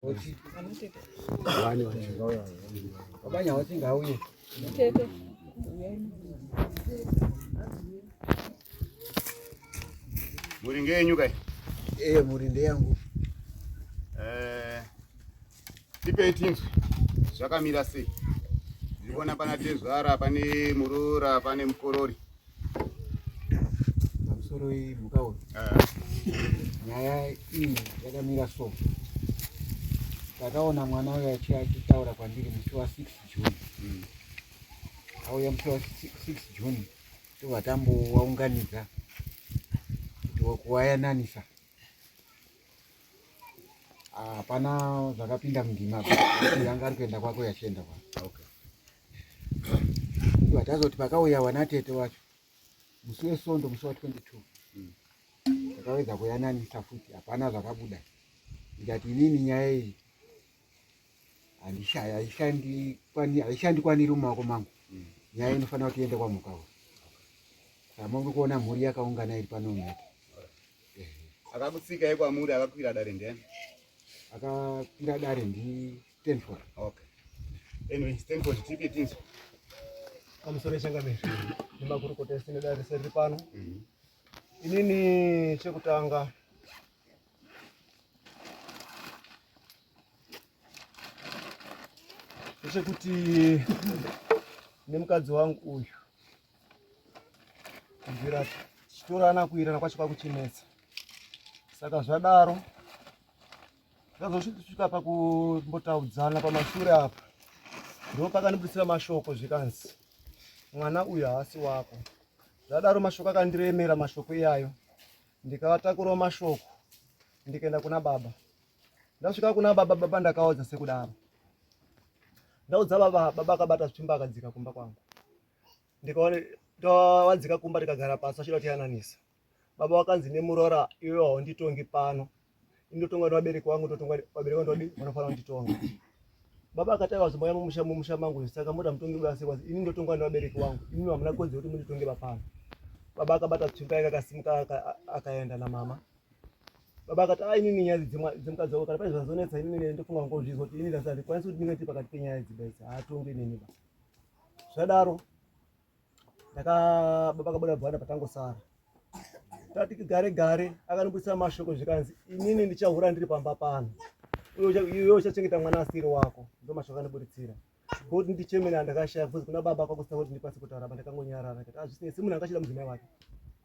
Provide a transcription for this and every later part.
Mhuri ngeyenyu kai? Eh, mhuri ndeyangu. Eh, tipei tinzwe zvakamira sei? Ndiri kuona pana tezvara, pane muroora, pane mukorori. Pamusoro iyi mhuka uyu. Eh. Nyaya iyi yakamira so. Takaona mwana uyu achitaura kwandiri musi wa 6 June. Auya musi wa 6 June tobva tambowaunganidza kuti kuwayananisa. Hapana zvakapinda mundima yanga ari kuenda kwako yachienda kwako. Okay. Ndobva tazoti pakauya wanatete wacho musi weSondo musi wa 22 takawedza kuyananisa futi, hapana zvakabuda. Ndikati inini nyaya iyi haishandikwaniri mumaoko mangu, nyaya inofanira kuti iende kwaMhukauri. Saka muri kuona mhuri yakaungana iri pano mhete. Akakutsikai kwamuri akakwira dare ndiani? Akakwira dare ndi Stanford. Okay. Anyway, Stanford tipi tinzwe. Pamusoro yechangamire nemakurukota ese nedare rese riri pano. Inini chekutanga ndechekuti nemukadzi wangu uyu kubvira tichitorana kuirana kwacho kwakuchinetsa, saka zvadaro takazosvika pakumbotaudzana pamashure apa, ndipo pakandibudisira mashoko zvikanzi mwana uyu haasi wako. Zvadaro mashoko akandiremera mashoko iyayo, ndikatakurawo mashoko ndikaenda kuna baba. Ndasvika kuna baba, baba ndakaudza sekudaro, ndaudza baba, baba akabata tsvimbo akadzika kumba kwangu, ndikaona tawadzika kumba tikagara pasi achida kutiyananisa. Baba wakanzi nemuroora, iwe haunditongi pano, indotonga nevabereki vangu, ndotonga vabereki vangu ndodi vanofanira kunditonga. Baba akati aiwa zomboya mumusha mumusha mangu, saka moda mutongi basi kwazi ini ndotongwa nevabereki vangu, imi hamuna kodzero kuti munditonge vapano. Baba akabata tsvimbo yake akasimuka akaenda namama. Baba akati ah, inini nyaya dzemukadzi wako kana pane zvazonetsa inini ndofunga ngozvizwa kuti inini ndikwanisi kuti ndinge ndiri pakati penyaya idzi baidzi haatongi inini ba. Zvadaro ndaka baba akabuda bvana patangosara tati gare gare akanobudisa mashoko zvikanzi inini ndichahura ndiri pamba pano iwe uchachengeta mwana asiri wako, ndo mashoko anobuditsira kuti ndichemene andakashaya futi kuna baba kwakusina kuti ndikwanise kutaura ba ndakangonyarara ndikati azvisinei semunhu angachida mudzimai wake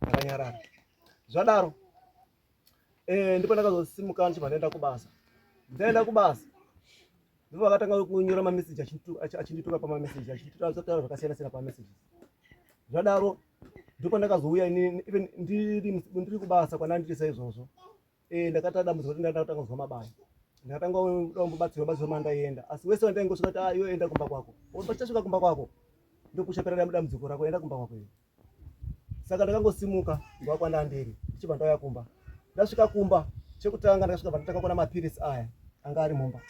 ndakanyarara. Zvadaro ndipo ndakazosimuka ndichibva ndaenda kubasa. Ndaenda kubasa ndipo vakatanga kunyora mameseji achindituka pamameseji achinditaura zvakasiyana siyana pamameseji. Zvadaro ndipo ndakazouya inini even ndiri kubasa kwandandiri saizvozvo. Ndakata dambudziko kuti ndakatanga kuzwa mabayo, ndakatanga kuda kumbobatsirwa batsirwa mandaienda, asi wese wandaingosvika kuti ah, iwe enda kumba kwako, pachasvika kumba kwako ndokuchapera dambudziko rako, enda kumba kwako iwe. Saka ndakangosimuka nguva kwandandiri ndichibva ndauya kumba. Ndasvika kumba chekutanga ndakasvika pandatanga kuona mapirisi aya anga ari mumba.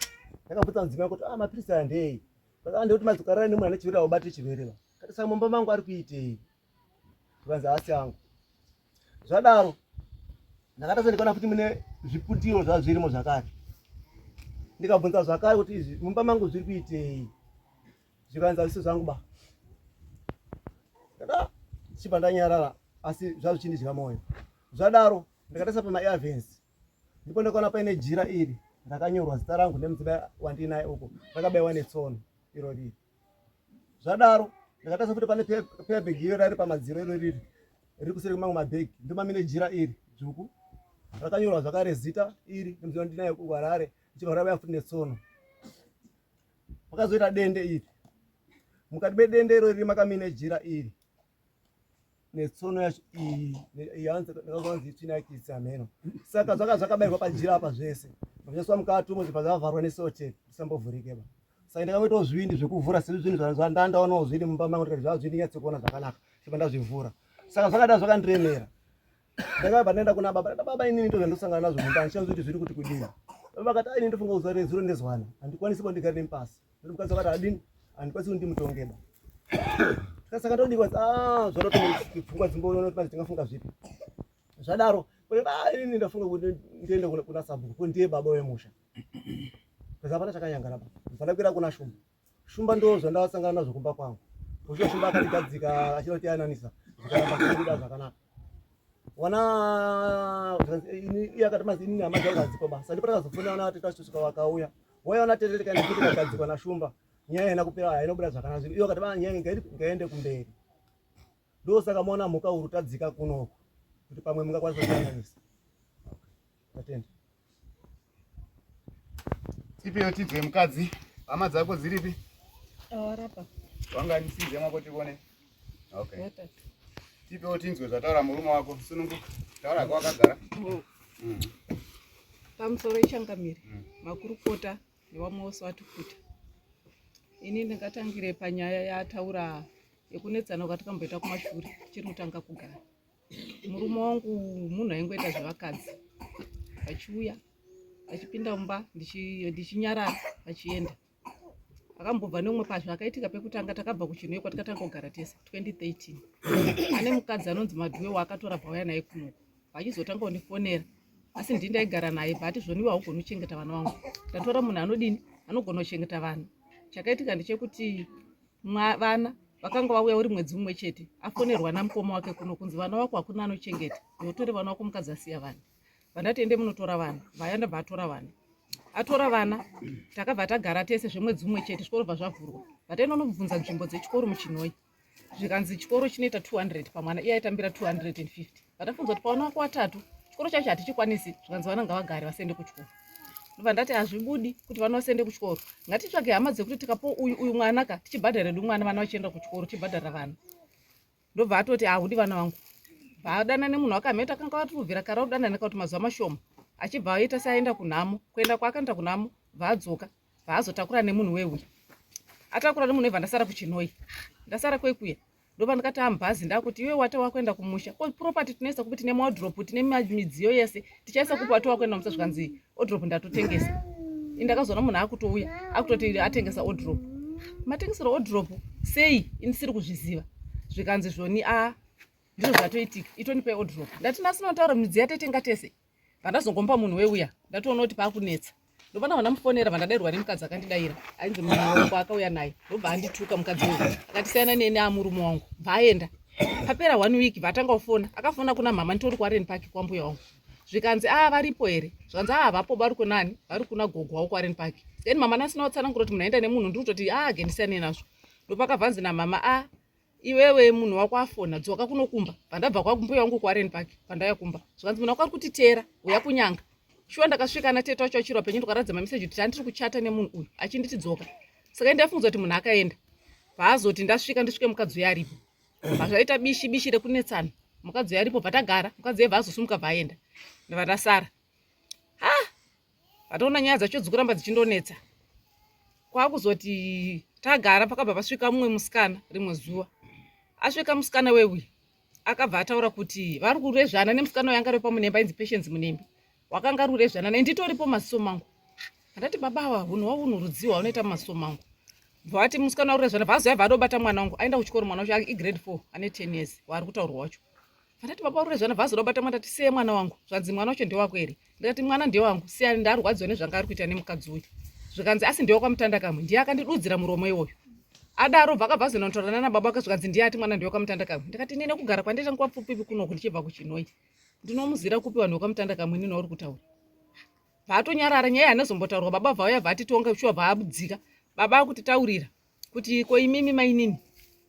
Ndakabvunza mudzimai kuti ah, mapirisi aya ndei? Saka ndekuti madzokarara nemunhu ane chirwere aubati chirwere ba. Kati saka mumba mangu ari kuitei? Zvikanzi haasi angu. Zvadaro ndakatasa ndikaona futi mune zviputiro zvazvirimo zvakare. Ndikabvunza zvakare kuti izvi mumba mangu zviri kuitei? Zvikanzi hazvisi zvangu ba. Ndakachibva ndanyarara asi zvazvichindidya moyo. Zvadaro ndakatarisa pama airvents ndipo ndakaona paine jira iri rakanyorwa zita rangu nemudzimai wandinaye uko rakabaiwa netsono iro riri. Zvadaro ndakatarisa futi pane pebhegi iro rari pamadziro iro riri riri kuseri kwemamwe mabhegi ndomamine jira iri dzvuku rakanyorwa zvakare zita iri nemudzimai wandinaye uko Harare richibva rabaiwa futi netsono. Pakazoita dende iri, mukati medende iro riri makamine jira iri netsono yacho iyi ndakazoanzi itsvina yakitsi hameno. Saka zvaka zvakabairwa pajira apa zvese zvaiswa mukati umo zvibva zvavharwa nesote zvisambovhurike ba. Saka ndakangoitawo zvivindi zvekuvhura sezvo zvinhu zvandandaonawo zviri mumba mangu ndikati zvazvindi nyatsokuona zvakanaka chibva ndazvivhura. Saka zvakada zvakandiremera. Ndakabva ndaenda kuna baba, ndati baba inini ndozvandosangana nazvo mumba handichazivi kuti zviri kuti kudini. Baba vakati ah, inini ndofunga kuzuva rezuro nezwana handikwanisi kuva ndigare nemi pasi. Ndoti mukadzi wakati adini handikwanisi kuti ndimutonge ba. Saka ndodikwa ah zvadoti pfungwa dzimboona kuti manje tingafunga zvipi. Zvadaro ah inini ndafunga kuti ndiende kuna sabhuku ko ndiye baba wemusha. Because hapana chakanyangana ba. Ndinofanira kuenda kuna Shumba. Shumba ndo zvandasangana nazvo kumba kwangu. Kusho Shumba akatigadzika achida kutiyananisa zvikaramba zvichibuda zvakanaka. Wana iye akati mazi inini hama dzangu hadzipo ba. Saka ndipo takazofonera vana vatete vachitosvika vakauya. Vauya vana tete tikaenda futi tikagadzikwa naShumba. Nyaya haina kupera haina kubuda zvakanaka. Iye akati ba nyaya ngaende kumberi. Ndosaka maona mhuka huru tadzika kunoku kuti pamwe mungakwanisa kuyananisa. Tatenda. Tipewo tidze mukadzi. Hama dzako dziripi? Awarapa. Wanga nisize mwako tivone. Okay. Tipewo tinzwe zvataura murume wako. Sununguka. Taura kwa wakagara. Oh. Pamusoro ichangamire. Makurukota nevamwe vose vatikuta. Ini ndingatangire panyaya yataura yekunetsana kwatakamboita kumashure tichiri kutanga kugara. Murume wangu munhu aingoita zvevakadzi, vachiuya vachipinda mumba ndichinyarara vachienda. Akambobva neumwe pazvo akaitika pekutanga takabva kuchinhoyi kwatikatanga kugara tese 2013. Ane mukadzi anonzi Madhuwe waakatora bvauya naye kunoku, vachizotanga kundifonera asi ndini ndaigara naye bvati zvoniwa haugoni kuchengeta vana vangu, ndatora munhu anodini anogona kuchengeta vana. Chakaitika ndechekuti vana vakanga vauya uri mwedzi mumwe chete afonerwa namukoma wake kuno kunzi vana vako hakuna anochengeta ndotore vana vako mukadzi asiya vana vandati ende munotora vana vaya ndabva atora vana atora vana takabva tagara tese zvemwedzi mumwe chete zvikoro bva zvavhurwa vataenda unobvunza nzvimbo dzechikoro muchinoi zvikanzi chikoro chinoita 200 pamwana iye aitambira 250 vatafunza kuti pawana wako watatu chikoro chacho hatichikwanisi zvikanzi vana ngavagare vasiende kuchikoro ndobva ndati hazvibudi kuti vana vasiende kuchikoro ngatitsvage hama dzekuti tikapo uyu uyu mwana ka tichibhadhara hedu mwana vana vachienda kuchikoro tichibhadhara vana ndobva atoti ahudi vana vangu vaadana nemunhu wakamheta akanga vatirubvira kare audana nekakuti mazuva mashoma achibva aita seaenda kunhamo kuenda kwaakaenda kunhamo bvaadzoka bvaazotakura nemunhu weuya atakura nemunhu webva ndasara kuchinoi ndasara kwekuya ndopa ndikati amubhazi ndakuti iwe wati wakuenda kumusha ko property tinoisa kupi tine maodrop tine midziyo yese tichaisa kupi wati wakuenda kumusha zvikanzi odrop ndatotengesa indakazoona munhu akutouya akutoti atengesa odrop matengesero odrop sei indisiri kuzviziva zvikanzi zvoni a ndizvo zvatoitika itonipai odrop ndati nasinotaura midziyo yataitenga tese Pandazongomupa munhu weuya ndatoona kuti pakunetsa ndopana vandamufonera vandadairwa nemukadzi akandidaira ainzi munhu wangu akauya naye ndobva andituka mukadzi uyu akati siyana neni amurume wangu bva aenda papera one week bva atanga kufona akafona kuna mhama nditori kuwarren park kwambuya wangu zvikanzi a varipo here zvikanzi a havapo vari kunani vari kuna gogo wavo kuwarren park then mama nasina kutsanangura kuti munhu aenda nemunhu ndiri kutoti a gendisiyane nazvo ndopakabvanzi namama a iwewe munhu wako afona dzoka kuno kumba pandabva kwakumbuya wangu kuwarren park pandauya kumba zvikanzi munhu wako ari kutiteera uya kunyanga shuwa ndakasvika ana tete wacho achirwa penyu ndikaratidza mameseji kuti tandiri kuchata nemunhu uyu achinditi dzoka saka ndafunga kuti munhu akaenda paazoti ndasvika ndisvike mukadzi uyo aripo pazvaita bishi bishi rekunetsana mukadzi uyo aripo bvatagara mukadzi uye bvaazosumuka bvaenda ndobva ndasara ha vatoona nyaya dzacho dzikuramba dzichindonetsa kwakuzoti tagara pakabva pasvika mumwe musikana rimwe zuva asvika musikana wewi akabva ataura kuti vari kurezvana nemusikana uyo anga ari pamunembe ainzi Patience Munembe wakanga ari kurezvana naye nditoripo maziso mangu andati baba ava hunhu hwavo hunhu rudziwa unoita mumaziso mangu bvati musikana uri rezvana bvazoya bva adobata mwana wangu aenda kuchikoro mwana wacho igrade 4 ane 10 years waari kutaurwa wacho Ndati baba uri zvana bvazi robata mwana ndati siye mwana wangu zvanzi mwana wacho ndewako here ndikati mwana ndewangu siya ndarwadziwa nezvanga ari kuita nemukadzi uyu zvikanzi asi ndewa kwamutanda kamwe ndiye akandidudzira muromo iwoyo adaro bva akabva azonotaura nana baba ake zvikanzi ndiye ati mwana ndewa kwamutanda kamwe ndikati nene kugara kwandaita nguva pfupi kunoku ndichibva kuchinoi ndinomuzira kupi vanhu vekwamutanda kamwe nini wauri kutaura bvaatonyarara nyaya hainazombotaurwa baba bvauya bvaati tonga shuwa bvaadzika baba akutitaurira kuti ko imimi mainini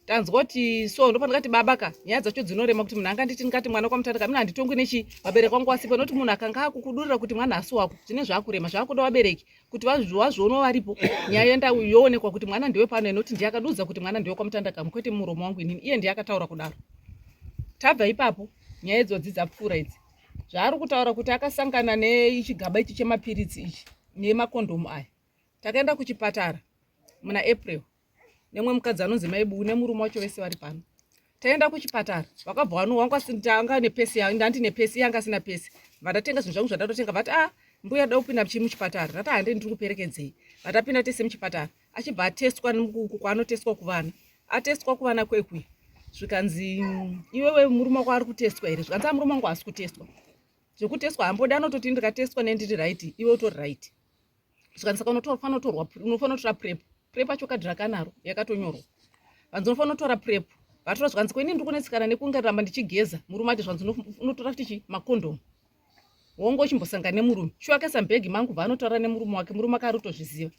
tanzwa kuti so ndopandikati baba ka nyaya dzacho dzinorema kuti munhu anganditi ndingati mwana kwamutata kamina handitongwi nechi vabereki vangu vasipo nekuti munhu akanga akukudurira kuti mwana hasi wako zvine zvaakurema zvaakuda vabereki kuti vazviono varipo nyaya yoenda yoonekwa kuti mwana ndiwe pano nekuti ndiye akadudza kuti mwana ndiwe kwamutanda kamwe kwete muromo wangu inini iye ndiye akataura kudaro tabva ipapo nyaya idzodzi dzapfuura idzi zvaari kutaura kuti akasangana nechigaba ichi chemapiritsi ichi nemakondomu aya Takaenda kuchipatara muna April nemwe mukadzi anonzi Maibu nemurume wacho vese vari pano. Taenda kuchipatara vakabva vano wanga anga nepesi ndandi nepesi yanga asina pesi vandatenga zvinhu zvangu zvandatotenga vati ah mbuya da kupinda muchipatara ndati hande ndiri kuperekedzei vatapinda tese muchipatara achibva atestwa kwaanotestwa kuvana atestwa kuvana kwekwe zvikanzi iwewe murume wako ari kutestwa here zvikanzi amurume wangu haasi kutestwa zvekutestwa hambodi anototi ndikatestwa nendiri right iwe utori right. Zvikanzi saka unofanira kutorwa unofanira kutora prep. Prep acho kadhi rakanaro yakatonyorwa. Vanzi unofanira kutora prep. Vatora zvikanzi ko ini ndiri kunetsekana nekunge ramba ndichigeza. Murume ati zvikanzi unotora futi chi makondomu. Wongo uchimbosangana nemurume. Shuwa akaisa mubhegi mangu bva anotaura nemurume wake. Murume wake ari kutozviziva.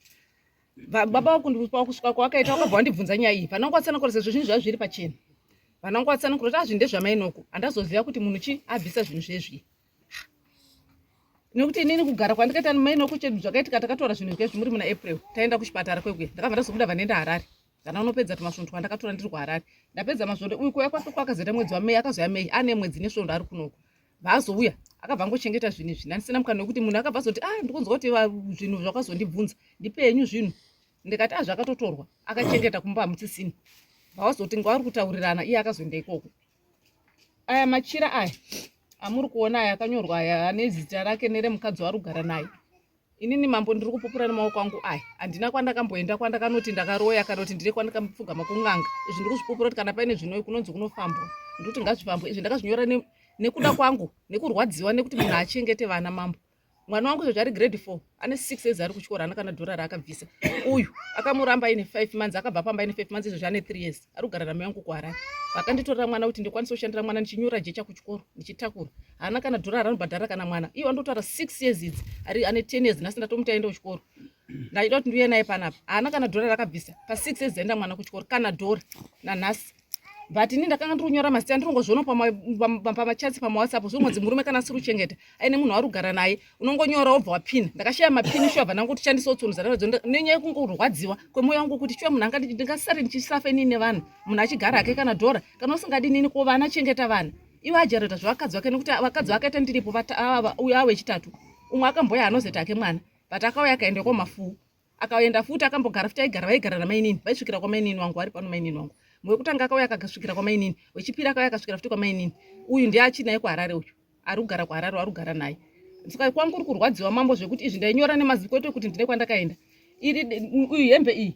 Baba vakundipa kusvika kwawakaita wakabva wandibvunza nyaya iyi. Vanangu vatsanangura sezvo zvinhu zvazvo zviri pachena. Vanangu vatsanangura kuti azvinhu ndezvamainoko. Handazoziva kuti munhu chi abvisa zvinhu zvezvi. Nekuti inini kugara kwandikaita nemainoko chedu zvakaitika takatora zvinhu zvezvi muri muna April. Taenda kuchipatara kwekuya. Ndakabva ndazobuda vanenda Harare. Kana unopedza tumasvondo twandakatora ndiri kuHarare. Ndapedza masvondo uyu kuuya kwake kwakazoita mwedzi waMay akazouya May ane mwedzi nesvondo ari kunoku. Vaazouya akabva angochengeta zvinhu izvi ndandisina mukana wekuti munhu akabva azoti ah ndikunzwa kuti zvinhu zvakazondibvunza ndipenyu zvinhu ndikati ah zvakatotorwa akachengeta kumba hamuchisina vawazoti ngavari kutaurirana iye akazoenda ikoko aya machira aya amuri kuona aya akanyorwa aya ane zita rake neremukadzi waari kugara naye Inini mambo ndiri kupupura nemaoko angu aya. Handina kwandakamboenda kwandakanoti ndakaroya kana kuti ndine kwandakapfugama kun'anga. Izvi ndiri kuzvipupura kuti kana paine zvino kunonzi kunofambwa. Ndiri kuti ngazvifambwe. Izvi ndakazvinyora ne, nekuda kwangu, nekurwadziwa nekuti munhu achengete vana mambo. Mwana wangu izvozvi ari grade 4, ane 6 years ari kuchikoro, haana kana dhora raakabvisa. Uyu akamuramba aine 5 months, akabva pamba aine 5 months, izvozvi ane 3 years. Ari kugara namai vangu kuHarare. Vakanditorera mwana kuti ndikwanise kushandira mwana ndichinyora jecha kuchikoro, ndichitakura. Haana kana dhora raanobhadhara kana mwana. Iye wandotaura 6 years idzi, ari ane 10 years nhasi ndatomuti aende kuchikoro. Ndaida kuti ndiuye naye panapa. Haana kana dhora rakabvisa. Pa 6 years aenda mwana kuchikoro kana dhora nanhasi. But ini ndakanga ndiri kunyora mazita ndiri kungozviona pamachats pamawhatsapp zvinonzi murume kana asiri kuchengeta aine munhu waari kugara naye unongonyora wobva wapina ndakashaya mapini shuwa bva ndangoti shandisawo tsono dzandanadzo nenyaya yekungorwadziwa kwemwoyo wangu kuti shuwa munhu angati ndingasare ndichisafa inini nevanhu munhu achigara hake kana dhora kana usingadi nini ko vana chengeta vana iwe ajareta zvevakadzi vake nekuti vakadzi vakaita ndiripo uyo awe chitatu umwe akamboya anozoita hake mwana but akauya akaenda kwamafuu akaenda futi akambogara futi aigara vaigara namainini vaisvikira kwamainini wangu vari pano mainini wangu wekutanga akauya akasvikira kwamainini wechipiri akauya akasvikira futi kwamainini uyu ndiye achinaye kuharare uyu ari kugara kuharare ari kugara naye saka kwangu uri kurwadziwa mambo zvekuti izvi ndainyora nemazwi kwete kuti ndine kwandakaenda iri uyu hembe iyi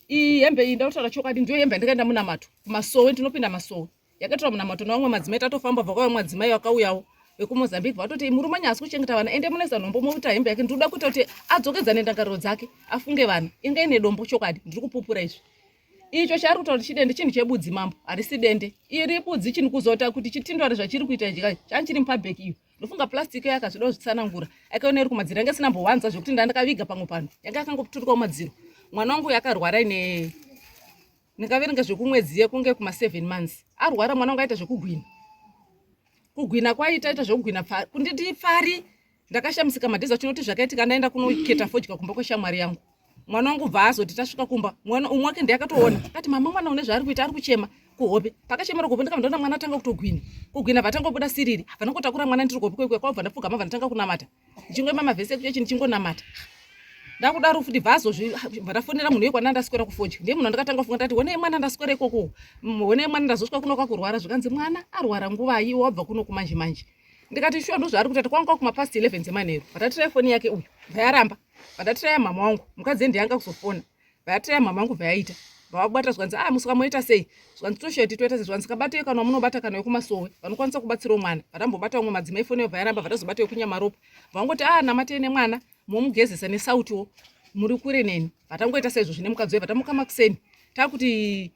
iyi hembe iyi ndakutaura chokwadi ndiyo hembe yandikaenda munamato kumasowe ndinopinda masowe yakatora munamato nevamwe madzimai tatofamba bva kwavamwe madzimai vakauyawo vekumozambique vatoti murume anyasi kuchengeta vana ende munoisa nhombo moita hembe yake ndinoda kuita kuti adzokedzane ndangariro dzake afunge vana inge ine dombo chokwadi ndiri kupupura izvi icho chaari kutaura kuti chidende chinhu chebudzi mambo harisi dende iri budzi chinhu kuzota kuti chitindware zvachiri kuita ichi chani chiri mupabheki iyo ndofunga plastic iyo akazvida kuzvitsanangura akaona iri kumadziro yanga isina mbowanza zvekuti ndandakaviga pamwe pano yanga yakangoturikwa kumadziro mwana wangu yakarwara ine ndingaverenga zvekumwedzi yekunge kuma 7 months arwara mwana wangu aita zvekugwina kugwina kwaita ita zvekugwina kunditi pfari ndakashamisika madhezi acho nekuti zvakaitika ndaenda kunoketa fodya kumba kweshamwari yangu mwana wangu bva azoti tasvika kumba mwana umwe wake ndiye akatoona akati mama mwana une zvaari kuita ari kuchema kuhope pakachemera kuhope ndikabva ndaona mwana atanga kutogwina kugwina bva siriri hapana kutakura mwana ndiri kuhope kwekwe kwabva ndapfugama bva ndatanga kunamata ndichingoima mavhesi ekuchechi ndichingonamata ndakudaro futi bva azozvibva ndafonera munhu wekwana ndaswera kufodya ndiye munhu andakatanga kufunga ndati honei mwana ndaswera ikoko honei mwana ndazosvika kuno kwakurwara zvikanzi mwana arwara nguvai wabva kuno kumanje manje ndikati shuwa ndozvaari kuita kwanga kuma past 11 dzemanheru vatatirai foni yake uyu bvayaramba vatatiraya mama wangu mukadzi ndiye anga kuzofona vayatirai mama wangu bvayaita vavabata zvikanzi ah musuka moita sei zvikanzi tosheti toita sei zvikanzi kabatei kana munobata kana wekumasowe vanokwanisa kubatsirawo mwana vatambobata vamwe madzimai foni yobva yaramba vatazobata wekunyamaropa vangoti ah namatei nemwana momugezesa nesautiwo muri kure neni vatangoita saizvo zvine mukadzi uye vatamuka makuseni takuti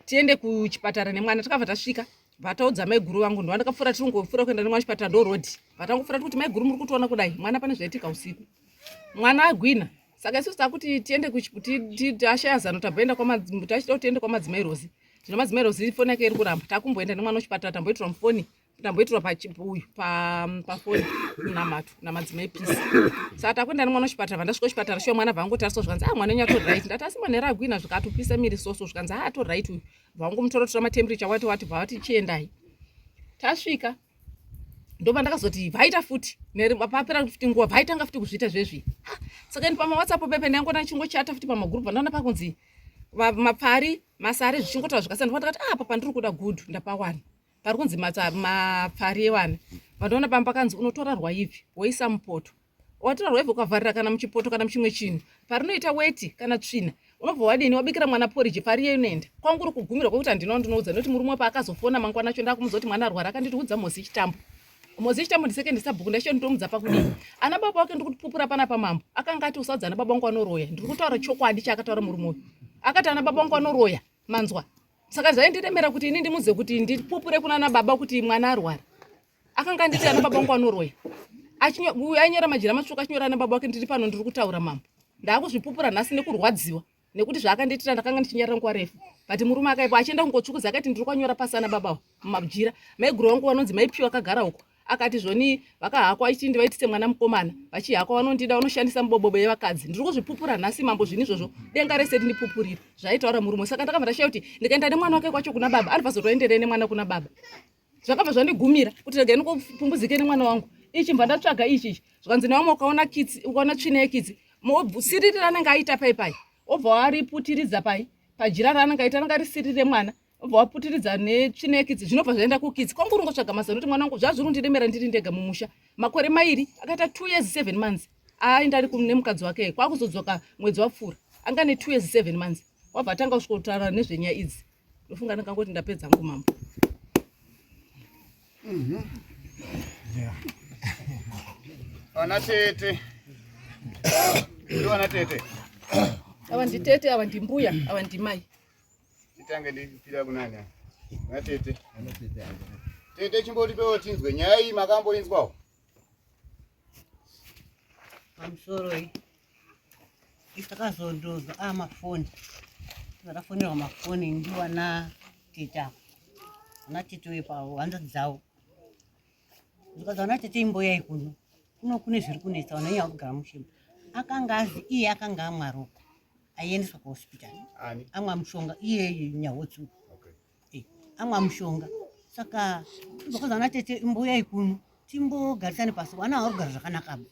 tiende kuchipatara nemwana takabva tasvika vataudza maiguru vangu ndova ndakapfuura tiri kungopfuura kuenda nemwana chipatara ndo road vatangopfuura tikuti maiguru muri kutiona kudai mwana pane zvaitika usiku mwana agwina saka isusu takuti tiende tashaya zano tamboenda tachida kuti tiende kwamadzimai rozi zvino madzimai rozi foni yake iri kuramba takumboenda nemwana kuchipatara tamboitirwa mufoni ndamboitirwa uyu pafoni kunamato namadzimai peace saka takuenda nemwana kuchipatara vandasvika kuchipatara shuwa mwana bvangotariswa zvikanzi a ah, mwana wenyu atoright ndati asi mwana here agwina zvikatopisa miri soso zvikanzi a ah, atoright uyu bvangomutora matemperature wati wati bvavati chiendai tasvika ndobva ndakazoti vaita futi papera futi nguva vaitanga futi kuzviita zvezvi saka ini pamawhatsapp pepe ndangona ndichingochata futi pamagroup vandaona pakunzi mapfari masare zvichingotaura zvakasiyana ndakati ah, apa pandiri kuda good ndapawana pari kunzi mapfari evana vandoona pamba pakanzi unotora rwaivhi woisa mupoto watora rwaivhi ukavharira kana muchipoto kana muchimwe chinhu parinoita weti kana tsvina unobva wadini wabikira mwana poriji pfari iye inoenda kwangu uri kugumirwa kwekuti handina wandinoudza nekuti murume paakazofona mangwana acho ndakumudza kuti mwana arwara akanditi udza mhosi chitambo Mozi chitambo ndisekendi sabhuku ndacho ndomudza pakudii. Ana baba wake ndiri kutipupura pana pamambo. Akanga ati usaudza ana baba wangu anoroya. Ndiri kutaura chokwadi chaakataura murume uyu. Akati ana baba wangu anoroya. Manzwa. Saka zvaindiremera kuti ini ndimudze kuti ndipupure kuna ana baba kuti mwana arwara. Akanga anditi ana baba wangu anoroya. Uyu ainyora majira matsvuku achinyora ana baba wake ndiri pano ndiri kutaura mambo. Ndaakuzvipupura nhasi nekurwadziwa. Nekuti zvaakandiitira ndakanga ndichinyarira nguva refu. But murume akaipa achienda kungotsvukuza akati ndiri kwanyora pasi ana baba mumajira. Maiguru vangu vanonzi maipiwa akagara uko. Akati zvoni vakahakwa achiti ndivaitise mwana mukomana. Vachihakwa vanondida vanoshandisa mubobobo yevakadzi. Ndiri kuzvipupura nhasi mambo zvinhu izvozvo. Denga rese rindipupurire. Zvaitaura murume. Saka ndakabva ndashaya kuti ndikaenda nemwana wake kwacho kuna baba. Anobva zotoenderei nemwana kuna baba. Zvakabva zvandigumira kuti regai ndingopumbuzike nemwana wangu. Ichi mbva ndatsvaga ichi ichi. Zvikanzi nevamwe ukaona kitsi, ukaona tsvina yekitsi, siriri raanenge aita pai pai. Obva wariputiridza pai pajira raanenge aita anenge arisirire mwana. Obva waputiridza netsvina yekitsi zvinobva zvaenda kukitsi. Kwangu uri ngotsvaga mazano kuti mwana wangu zvazviri kundiremera ndiri ndega mumusha. Makore mairi akaita 2 years 7 months aenda ari nemukadzi wake kwakuzodzoka mwedzi wapfuura anga ne 2 years 7 months wabva atanga kusvikotaura nezvenyaya idzi. Ndofunga ndingangoti ndapedza hangu mambo. Ana tete. Ndi ana tete. Ava nditete, ava ndimbuya, ava ndimai. Titange ndipira kunani? Ana tete. Tete chimbotipewo tinzwe nyaya iyi makamboinzwawo? Pamusoro iyi. Isu takazondozwa mafoni. Takafonerwa mafoni ndiwana tete ava. Vana tete uye pahanzvadzi dzavo. Zvikanzi vana tete imboyai kuno. Kuno kune zviri kunetsa vanhu vanyanya kugara mushimba. Akanga azi iye akanga amwa ropa. Aiendeswa kuhospital. Ani? Amwa mushonga iye Nyahotsi. Okay. Amwa mushonga. Saka tibva vana tete imboyai kuno. Timbogarisane pasi. Vana vari kugara zvakanaka ava.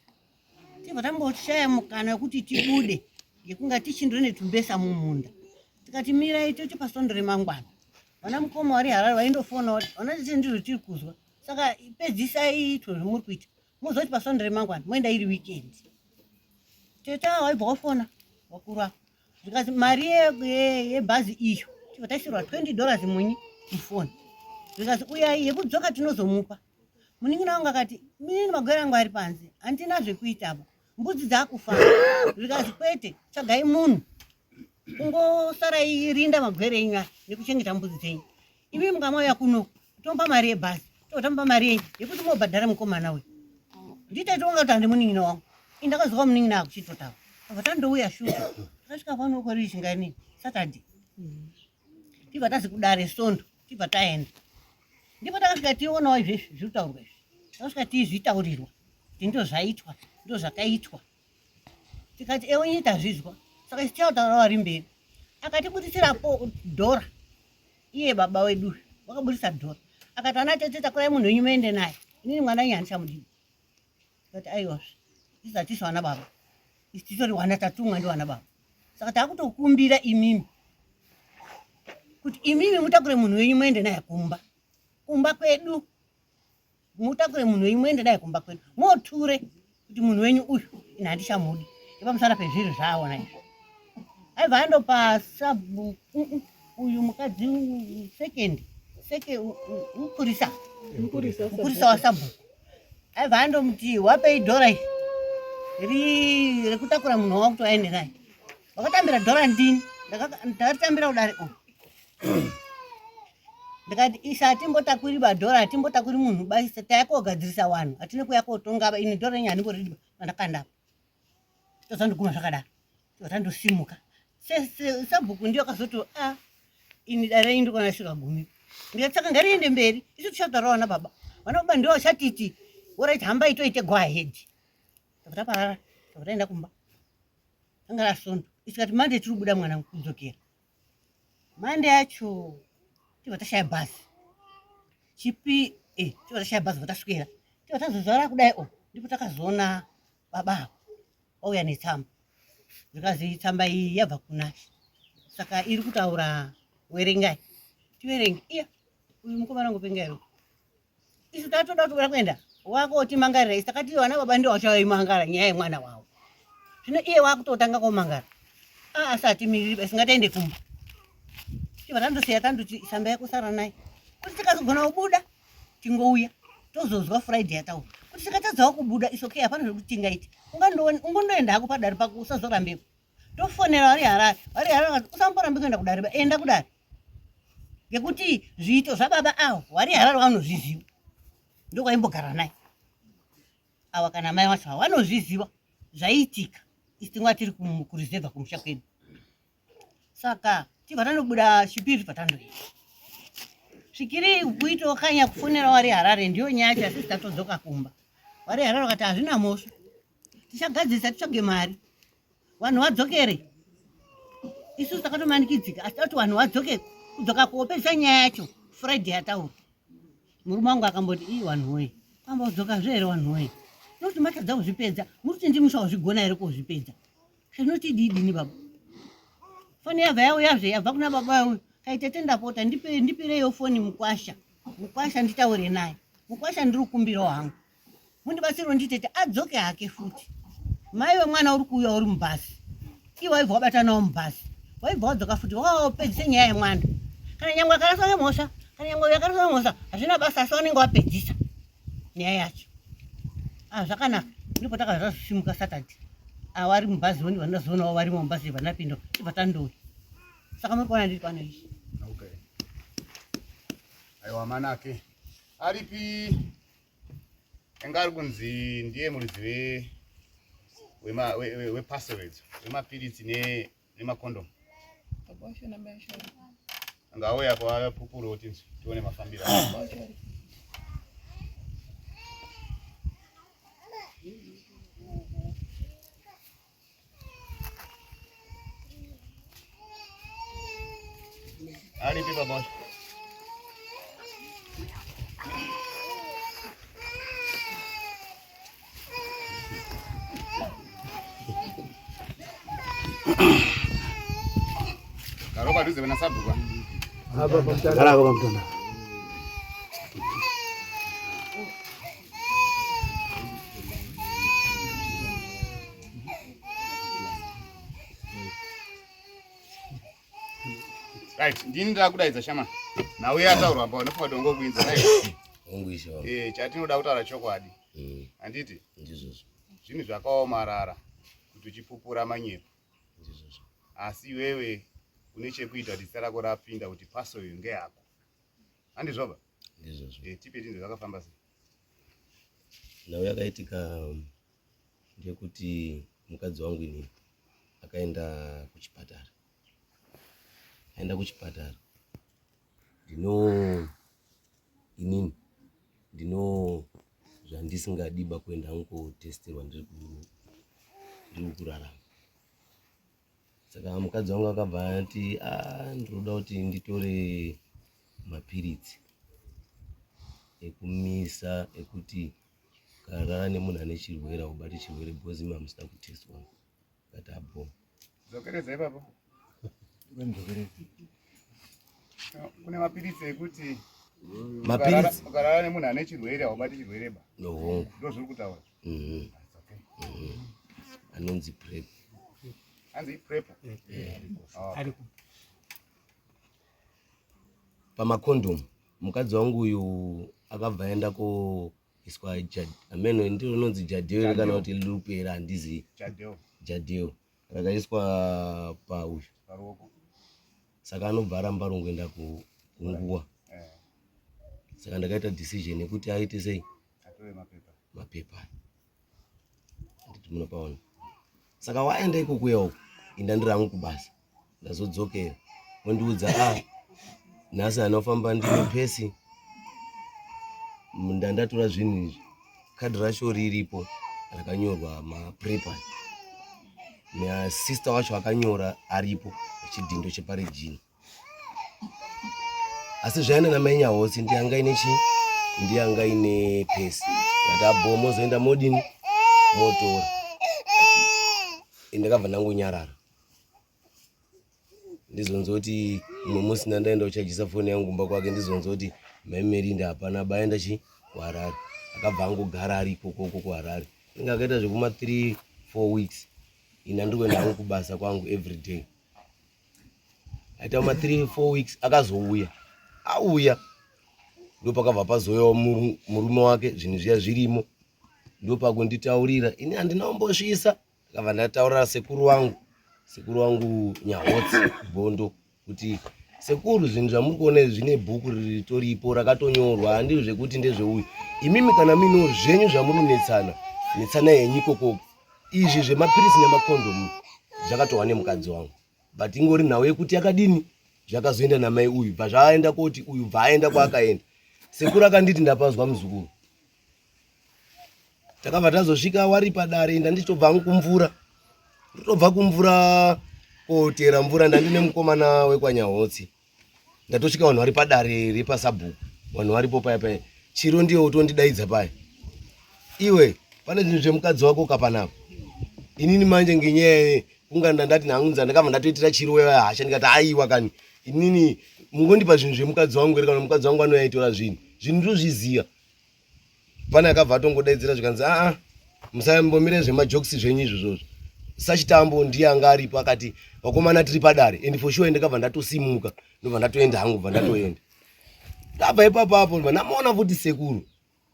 Tibva tamboshaya mukana wekuti tibude yekunga tichindore netumbesa mumunda. Tikati mirai toti pasondo remangwana. Vana mukoma vari Harare vaindofona vati vana tete ndizvo tiri kuzwa. Saka pedzisai itwo zvamuri kuita. Mozoti pasondo remangwana moenda iri weekend. Tete ava vaibva vafona vakuru ava. Zvikanzi mari yebhazi iyo tibva taisirwa $20 munyi mufoni. Zvikanzi uyai yekudzoka tinozomupa. Munin'ina wangu akati minini magwere angu ari panze handina zvekuita apa mbudzi dzakufa. Zvikanzi kwete tsvagai munhu kungosarai rinda magwere enyu aya nekuchengeta mbudzi dzenyu. Imi mukamauya kuno tomupa mari yebhazi totamupa mari yenyu yekuti mobhadhara mukomana uyu. Ndite tonga kuti handi munin'ina wangu. Ini ndakazwa munin'ina akuchitotaura. Abva tandouya shuwa. Takasvika pano kwari chingani Saturday. Tibva tazi kudare Sondo tibva taenda. Ndipo takasvika tionawo izvezvi zviri kutaurwa izvi. Takasvika tizvitaurirwa kuti ndizvo zvaitwa, ndizvo zvakaitwa. Tikati ewe nyika tazvizwa. Saka isu tichataura vari mberi. Akatibudisira po dhora. Iye baba wedu wakabudisa dhora. Akati ana tete takurai munhu wenyu muende naye. Inini mwana wenyu handichamudii. Tikati aiwa isu hatisi vana baba. Isu titori vana tatumwa ndi vana baba. Saka takutokumbira imimi kuti imimi mutakure munhu wenyu muende naye kumba. Kumba kwedu. Mutakure munhu wenyu muende naye kumba kwedu. Moture kuti munhu wenyu uyu ini handichamudi. Nepamusana pezviro zvaaona izvi. Aibva andopa sabu uyu mukadzi second seke mupurisa. Mupurisa wasabhuku. Aibva andomuti wapei dhora iri rekutakura munhu wangu kuti aende naye. Wakatambira dhora ndini. Ndakatambira kudare uku. Ndikati isa hatimbotakuri badhora hatimbotakuri munhu ba tayakogadzirisa vanhu hatine kuya kotonga ba ini dhora renyu handimboridi pandakanda apa. Tozandiguma zvakadaro. Tozandosimuka. Sabhuku ndiyo akazoti a ini dare renyu ndikuona risingagumi. Ndikati saka ngariende mberi isu tichataurawo vana baba. Vana baba ndivo vachatiti orit hambai toite go ahead. Tabva taparara tabva taenda kumba. Anga rasondo. Isikati Monday tiri kubuda mwana kudzokera. Monday yacho tibva tashaya bhazi. Chipi tibva tashaya bhazi taswera. Tibva tazozara kudai o ndipo takazoona baba avo vauya netsamba. Zvikazi tsamba iyi yabva kunaShe. Saka iri kutaura werengai. Tiverenge. Iya uyu mukomana ngopenga here? Isu tatoda kuti kuda kuenda wakotimangarira isu takati vana baba ndivo vachaimangara nyaya yemwana wavo. Zvino iye wakutotanga komangara. Asi hatimiriri basi ngatiende kumba. Tibva tandosiya tandoti tsamba yako sara naye. Kuti tikazogona kubuda tingouya. Tozonzwa Friday yataura kuti tikatadzawo kubuda is okay, hapana zvekuti tingaite. Ungondoenda hako padare pako usazorambepo. Tofonera vari Harare, vari Harare vakati usamborambe kuenda kudare, ba enda kudare. Ngekuti zviito zvababa avo vari Harare vanozviziva. Ndokwaimbogara naye. Ava kana mai vacho ava vanozviziva zvaiitika. Isu tinguva tiri kureserve kumusha kwedu. Saka tibva tanobuda chipiri patandoenda. Svikiri kuitawo kanya kufonera wari Harare ndiyo nyaya yacho asisi tatodzoka kumba. Wari Harare vakati hazvina mhosva. Tichagadzirisa titsvage mari. Vanhu vadzokere. Isusu takatomanikidzika asi tati vanhu vadzoke kudzoka kuopedzisa nyaya yacho Friday yataura. Murume wangu akamboti ii vanhu woye kwambodzokazve here vanhu woye. Nokuti matadza kuzvipedza muri kuti ndimi muchazvigona here kuzvipedza. Zvinoti didini baba. Foni yabva yauyazve yabva kuna baba uyu. Kaitete ndapota ndipireiwo foni mukwasha. Mukwasha nditaure naye. Mukwasha ndiri kukumbirawo hangu. Mundibatsirewo nditete adzoke hake futi. Mai wemwana uri kuuya uri mubhazi. Iwe waibva wabatanawo mubhazi. Waibva wadzoka futi wapedzise nyaya yemwana. Kana nyangwe akaraswa nemhosva, kana nyangwe yakaraswa nemhosva, hazvina basa asi wanenge wapedzisa nyaya yacho. Ah, zvakanaka. Ndipo takazosimuka Saturday. Ah, wari mubhazi woni vandazoonawo varimo mubhazi vandapinda. Tibva tandouya. Saka muri kuona ndiri pano izvi. Okay. Aiwa manake. Aripi anga ari kunzi ndiye muridzi wepasswords wemapiritsi nemakondomu. Anga auya apo apupure kuti tione mafambiro. Aripi baba wacho? Karo padhuze pena sabhuku. Apa pamutana. Gara pamutana. Right, ndini ndakudaidza shama. Nhau yataurwa pa unofanira dongo kuinza right. Hongu ishe wangu. Eh, chatinoda kutaura chokwadi. Handiti? Ndizvozvo. Zvinhu zvakaomarara kuti uchipupura manyepo. Ndizvozvo. Asi iwewe une chekuita kuti zita rako rapinda kuti paso iyo ngeyako. Handizvoba? Ndizvozvo. Eh, tipe tinzwe zvakafamba sei. Nhau yakaitika ndeyekuti mukadzi wangu inini akaenda kuchipatara. Aenda kuchipatara. Ndino inini ndino zvandisingadiba kuenda hangu kotesterwa ndiri kurarama. Saka mukadzi wangu akabva ati ah, ndinoda kuti nditore mapiritsi ekumisa ekuti ukarara nemunhu ane chirwere haubati chirwere because imi hamusina kutestwa. Ndikati abo. Dzokeredza ipapo. Kune mapiritsi ekuti mapiritsi ukarara nemunhu ane chirwere haubati chirwere ba. No hongu. Ndozviri kutaura. It's okay. Anonzi prep. Anzi prep. Yeah. Pamakondomu mukadzi wangu uyu akabva aenda koiswa ameno ndiro rinonzi jadeo here kana kuti lupe here handizivi. Jadeo. Jadeo rakaiswa pauyu. Paruoko. Saka anobva aramba rongoenda kunguwa. Saka ndakaita decision yekuti aite sei? Atore mapepa. Mapepa. Handiti munopaona. Saka waenda ikokuya uko, inda ndiri hangu kubasa. Ndazodzokera. Wondiudza ah nhasi anofamba ndine pesi. Ndandatora zvinhu izvi. Kadhi racho riripo rakanyorwa maprepa. Sister wacho akanyora aripo chidhindo cheparegina. Asi zvaenda namai Nyahosi ndiye anga ine chi ndiye anga ine pesi. Ndati abo mozoenda modini motora. Ndakabva ndangonyarara. Ndizonzwa kuti mumwe musi ndandaenda kuchajisa foni yangu kumba kwake ndizonzwa kuti mai Merinda hapana baenda chi kuHarare. Akabva angogara ari ikoko uko kuHarare. Inga akaita zvekuma 3 4 weeks. Ini andiri kuenda hangu kubasa kwangu every day. Aita ma 3 4 weeks akazouya. Auya. Ndopakabva pazouyawo murume wake, zvinhu zviya zvirimo, ndopakunditaurira ini handina kumbosvisa. Ndakabva ndataurira sekuru wangu, sekuru wangu Nyahotsi Gondo, kuti sekuru, zvinhu zvamuri kuona izvi zvine bhuku ritoripo rakatonyorwa, handizvo zvekuti ndezveuyu. Imimi kana muinewo zvenyu zvamuri kunetsana, netsana henyu ikokoko. Izvi zvemapirisi nemakondomu zvakatohwa nemukadzi wangu, but ingori nhau yekuti yakadini zvakazoenda namai uyu, bva zvaenda koti uyu bva aenda kwaakaenda. Sekuru akanditi ndapazwa muzukuru. Takabva tazosvika wari padare, ndandichitobva hangu kumvura, ndotobva kumvura kotera mvura, ndandine mukomana wekwanyahotsi. Ndatosvika vanhu vari padare repasabhuku, vanhu varipo paya paya, chiro ndiye utondidaidza paya, iwe pane zvinhu zvemukadzi wako kapanapa. Inini manje ngenyaya kunga ndandati nhangunza, ndakabva ndatoitira chiro weya hasha, ndikati aiwa kani, inini mungondipa zvinhu zvemukadzi wangu here? Kana mukadzi wangu anoyaitora zvinhu, zvinhu ndozviziva. Pane akabva atongodaidzira zvikanzi aa, musambomire zvemajokisi zvenyu izvozvozvo. Sachitambo ndiye anga aripo, akati vakomana tiri padare, and for sure ndakabva ndatosimuka, ndobva ndatoenda hangu, bva ndatoenda. Ndabva ipapo apo ndobva ndamuona futi sekuru.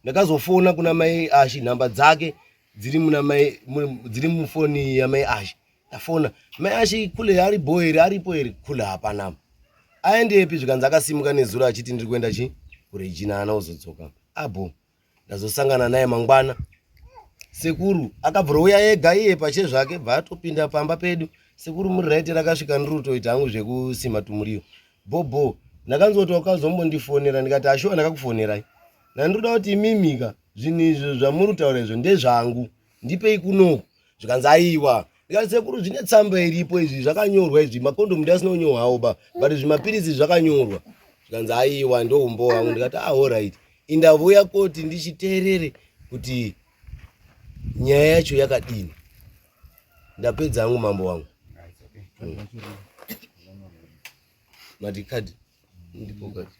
Ndakazofona kuna mai Ashi, nhamba dzake dziri muna mai, dziri mufoni yamai Ashi. Ndafona mai Ashi, kule ari bho here, aripo here kule? Hapana, aendepi? Zvikanzi akasimuka nezuro achiti ndiri kuenda chi kuRegina, ana uzodzoka abo. Ndazosangana naye mangwana, sekuru akabvura uya ega iye pache zvake, bva atopinda pamba pedu. Sekuru muri right? Rakasvika ndiri kutoita hangu zvekusima tumuriwo bhobho. Ndakanzwa kuti wakazombondifonera, ndikati ashuwa ndakakufonerai, ndandiroda kuti imimika zvinhu izvo zvamuri kutaura izvo ndezvangu, ndipei kunoku. Zvikanzi aiwa. Ndikati sekuru, zvine tsamba iripo izvi, zvakanyorwa izvi, makondomu ndasina kunyorwawo ba, but zvimapiritsi zvakanyorwa. Zvikanzi aiwa, ndoumbo wangu. Ndikati ah, alright, indavuya koti ndichiteerere kuti nyaya yacho yakadini. Ndapedza hangu mambo wangu. Mati kadhi ndipo kadhi.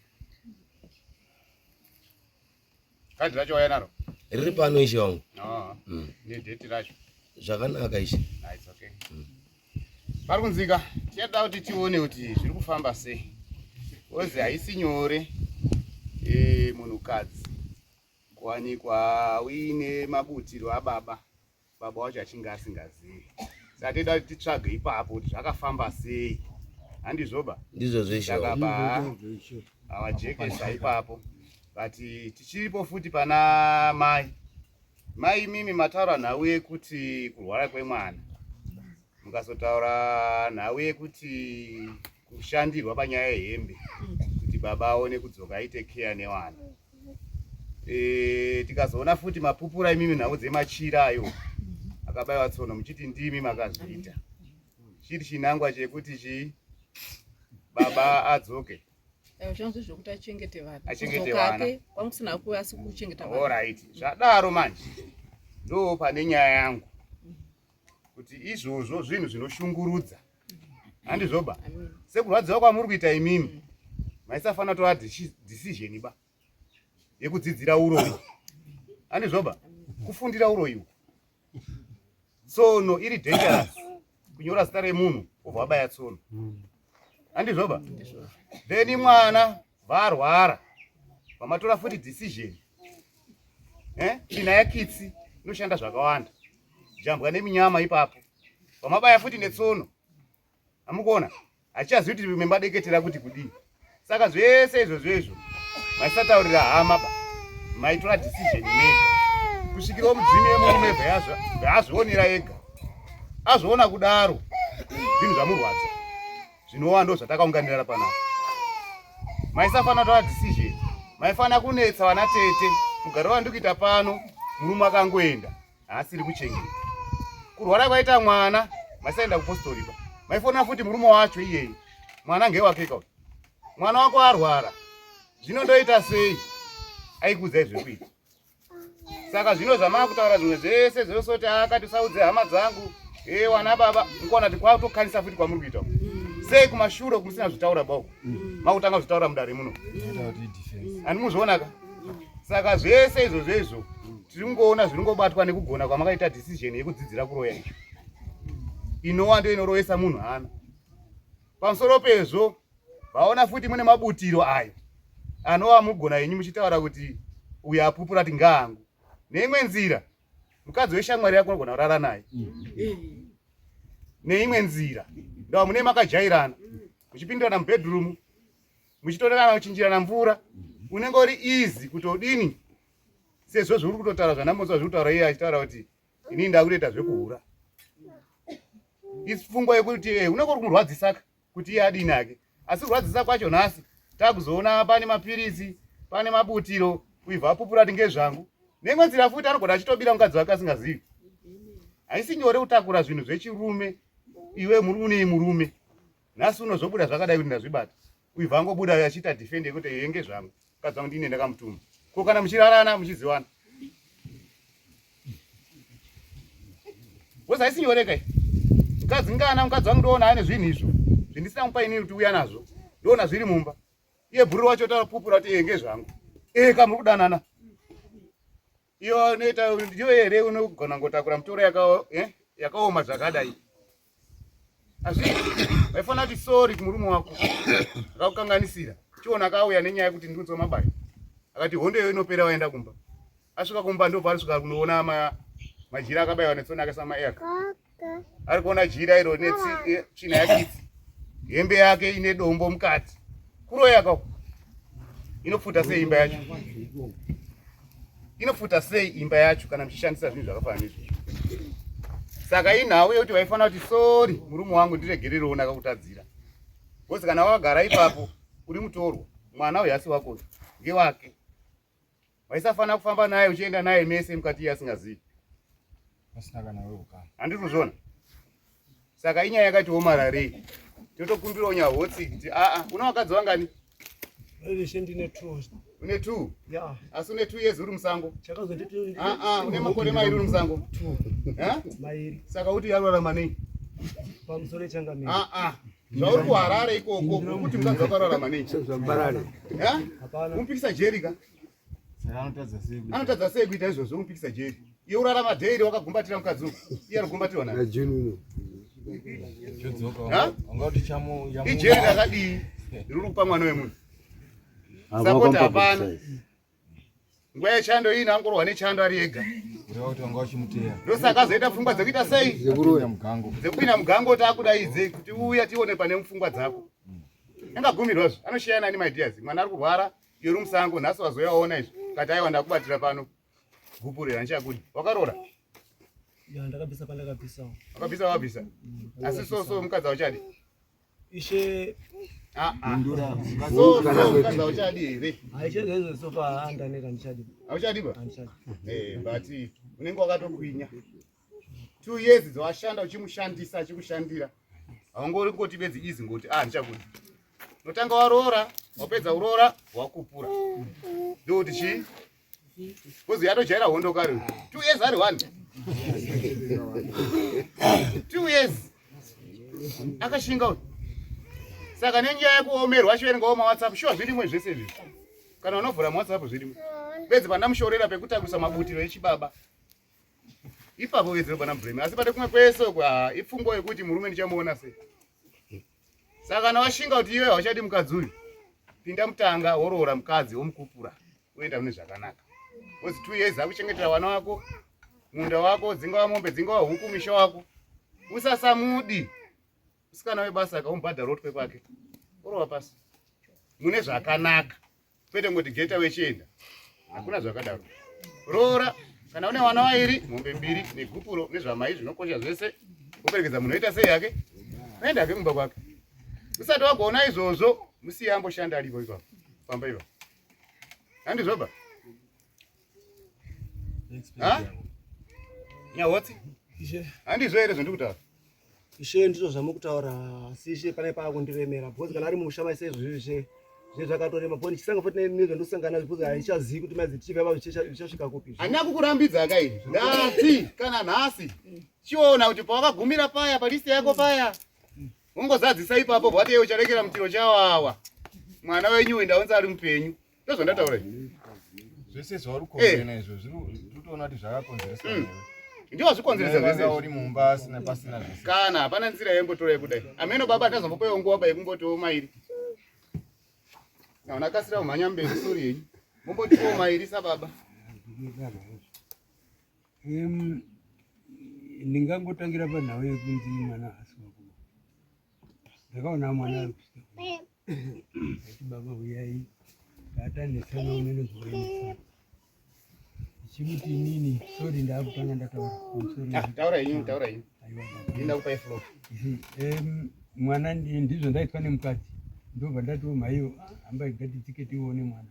Kadhi racho waya naro riri pano ishe wangu. No. Nedheti racho. Zvakanaka ishe. Ah, it's okay. Pari kunzika tichada kuti tione kuti zviri kufamba sei, ozi haisi nyore munhukadzi kuwanikwa uine mabutiro ababa, baba wacho achinge asingazivi. Saka toda kuti titsvage ipapo kuti zvakafamba sei, handizvoba? Ndizvo zveshe Saka wangu. ba awajekesa ipapo, but tichiripo futi pana mai. Mai, imimi mataura nhau yekuti kurwara kwemwana, mukazotaura nhau yekuti kushandirwa panyaya yehembe kuti baba aone kudzoka aite care nevana. Tikazoona futi mapupura imimi nhau dzemachira ayo akabayiwa tsono, muchiti ndimi makazviita, chiri chinangwa chekuti chii baba adzoke. Zvanzi zvokuti achengete vana. Achengete Kudzoka vana. ake kwangu kusina kuuya, asi kuchengeta vana. Alright, zvadaro manje ndo pane nyaya yangu kuti izvozvo zvinhu zvinoshungurudza, handizvoba? Amen. Sekurwadziwa kwamuri kuita imimi, maisafanira kutora decision ba yekudzidzira uroyi, handizvoba? Kufundira uroyi uku, tsono iri dangerous, kunyora zita remunhu obva wabaya tsono, handizvoba? Then mwana varwara, vamatora futi decision. Tsvina yakitsi inoshanda zvakawanda, jambwa neminyama ipapo, vamabaya futi netsono. Amukuona hachichazivi kuti membadeketera kuti kudii. Saka zvese izvozvo izvo maisataurira hama ba, maitora decision mega kusvikirawo mudzimi yemurume bvaazvionera ega, azviona kudaro zvinhu zvamurwadza zvinova ndo zvatakaunganira panapa. Maisafanira kutora decision, maifanira kunetsa vana tete. Mugaro wandiri kuita pano, murume akangoenda haasiri kuchengeta, kurwara kwaita mwana, maisaenda kupostori ba, maifonera futi murume wacho iyeye, mwana ngewakeka uyu, mwana wako arwara, zvino ndoita sei? Aikuudzai zvekuita. Saka zvino zvamaa kutaura zvimwe zvese zvosoti akati usaudze hama dzangu, e wana baba, mukuona kuti kwakutokanisa futi kwamuri kuita uku. Sei kumashure uku musina zvitaura bauku, makutanga kuzvitaura mudare muno? Inoita kuti idefense. Handimuzvionaka. Saka zvese izvozvo izvo tiri kungoona zviri ngobatwa nekugona kwamakaita decision yekudzidzira kuroya icho, inova ndo inoroyesa munhu hana. Pamusoro pezvo vaona futi mune mabutiro ayo. Anova mugona henyu muchitaura kuti uyo apupura kuti ngaangu. Neimwe nzira mukadzi weshamwari yako unogona kurara naye. Neimwe nzira ndava mune makajairana muchipindirana mubedroom muchitorerana kuchinjirana mvura unenge uri easy kuti odini sezvo zvuri kutotaura zvandambonzwa zviri kutaura iye achitaura kuti inini ndakutoita zvekuhura ipfungwa yekuti eh, unenge uri kumurwadzisaka kuti iye adini ake asi kurwadzisa kwacho nhasi takuzoona pane mapiritsi pane mabutiro uibva apupura ati ngezvangu neimwe nzira futi anogona achitobira mukadzi wake asingazivi haisi nyore kutakura zvinhu zvechirume iwe unei murume nhasi unozobuda zvakadai kuti ndazvibata uibva angobuda achiita defend yekuti yenge zvangu mukadzi wangu ndine ndakamutuma ko kana muchirarana muchiziwana Woza haisi nyore kai. Mukadzi ngana mukadzi wangu ndoona ane zvinhu izvo. Zvindisina kumupa inini kuti uya nazvo. Ndoona zviri mumba. Iye bhuru wacho tapupura kuti enge zvangu. Eh kamuri kudanana. Iyo inoita ndiyo here unogona ngotakura mutoro yaka eh yakaoma zvakadai. Asi vaifanira kuti sorry kumurume wako. Akakukanganisira. Chiona akauya nenyaya yekuti ndiunzwa mabayo. Akati hondo iyo inopera waenda kumba. Asvika kumba ndobva arisvika kunoona ma, majira akabaiwa netsono akaisa maair. Ari kuona jira iro netsvina yakitsi. Hembe yake ine dombo mukati. Kuroya kako. Inopfuta sei imba yacho? Inopfuta sei imba yacho kana muchishandisa zvinhu zvakafanana neizvozvo? Saka inhau yekuti vaifanira kuti sorry murume wangu ndiregererewo ndakakutadzira. Because kana wakagara ipapo uri mutorwa, mwana uyu asi wako ngewake. Waisafanira kufamba naye uchienda naye mese mukati iye asingazivi. Pasina kana weukama. Handiti kuzviona? Saka inyaya yakati omararei. Totokumbirawo nyahotsi kuti aa una vakadzi vangani? Ishe ndine two. Une two? Yeah. Asi une 2 years uri musango? Chakazonditi aa une makore mairi uri musango? Two. Eh? Mairi. Saka uti yararama nei? Pamusoro changamire. Aa zvauri kuHarare ikoko kuti mukadzi wakararama nei? Eh? Hapana. Umupikisa jeri ka? Saka anotadza sei kuita- Anotadza sei kuita izvozvo umupikisa jeri? Iye urarama daily wakagumbatira mukadzi uku. Iye arigumbatirwa naye. Chodzoka, Ha? wanga kuti chamu- chamu- Ijeri rakadii riri kupa mwana wemunhu? Sapoti hapana. Nguva yechando iyi angorwa nechando ari ega. Kureva kuti wanga uchimuteya. Ndosaka azoita pfungwa dzekuita sei? Dzekupinda mugango. Dzekupinda mugango takudaidze kuti uya tione pane pfungwa dzako. Angagumirwazve anoshiyana nani my dears. Mwana ari kurwara, iwe uri musango nhasi wazoya waona izvi. Kati aiwa ndakubatira pano. Gupurira ndichakudi. Wakaroora? Ya ndakabvisa pandakabvisawo. Wakabvisa wabvisa. Asi so so mukadzi auchadi. Ishe Ah ah. So so mukadzi auchadi here? haishe zvaizvo sofa andaneta ndichadi. Auchadi ba? Handichadi. Eh, but unenge wakatokwinya. 2 years dzawashanda uchimushandisa achikushandira. Haungori kungoti bedzi easy ngoti ah ndichakudi. Unotanga waroora, wapedza kuroora, wakupura. Ndokuti chii? Because yatojaira hondo kare. 2 years ari one. 2 years. Akashinga uyu. Saka nenyaya yekuomerwa achiverengawo maWhatsApp, sure zvirimwe zvese izvi. Kana unovhura maWhatsApp zvirimwe. Bedzi pandamushorera pekutakusa mabutiro echibaba. Ipapo wedzero pana blame. Asi pane kumwe kwese uku ah, ipfungwa yekuti murume ndichamuona sei. Saka kana washinga kuti iwe hauchadi mukadzi uyu, pinda mutanga woroora mukadzi womukupura woenda mune zvakanaka. Because 2 years akuchengetera vana wako, munda wako, dzingava mombe, dzingava huku, misha wako. Usasamudi. Musikana webasa akaumubhadhara wotwe kwake. Orova pasi. Mune zvakanaka. Kwete ngoti geta wechienda. Hakuna zvakadaro. Roora kana une vana vairi, mombe mbiri negupuro nezvamai zvinokosha zvese. Woperekedza munhu oita sei yake? Oenda hake kumba kwake. Usati wagona izvozvo, musiye amboshanda aripo ipapo. Famba ipapo. Handizvoba? Ha? Nyahotsi? Ishe Handizvo here zvandiri kutaura? ishe ndizvo zvamukutaura asi ishe pane paakundiremera because kana ari mumusha mai seizvozvi ishe zve zvakatorema because ndichisanga futi nezvandosangana nazvo because handichazivi kuti mai tichibva ipapo zvichasvika kupi. Handina kukurambidza ka ini. Ndati kana nhasi chiona kuti pawakagumira paya palist yako paya ungozadzisa ipapo bwati iwe ucharekera mutiro chawawa. Mwana wenyu uyu ndaunza ari mupenyu. Ndozvandataura izvi. Zvese zvauri kukomplena izvo zviri totoona kuti zvakakonzereswa newe. Ndiwo zvikonzeresa zvese. Wanga uri mumba asina pasina zvese. Kana hapana nzira yembotora yekudai. Ameno baba tazombopewo nguva ba yekumbotiwo mairi. Naona kasira kumhanya mberi sori yenyu. Mombotiwo mairi sababa. Ndingangotangira panhau yekunzi mwana haasi wako. Ndakaona mwana ari kusvika aiti baba huyai tatanetsana unene zvoenesa ndichimuti inini sori ndaakutanga ndataura pamusoro. Ah, taura henyu, taura henyu. Aiwa baba. Ndinda kupai floor. Mwana ndizvo ndaitwa nemukadzi ndobva ndatiwo mhaiyo hambai ngatitsike tione mwana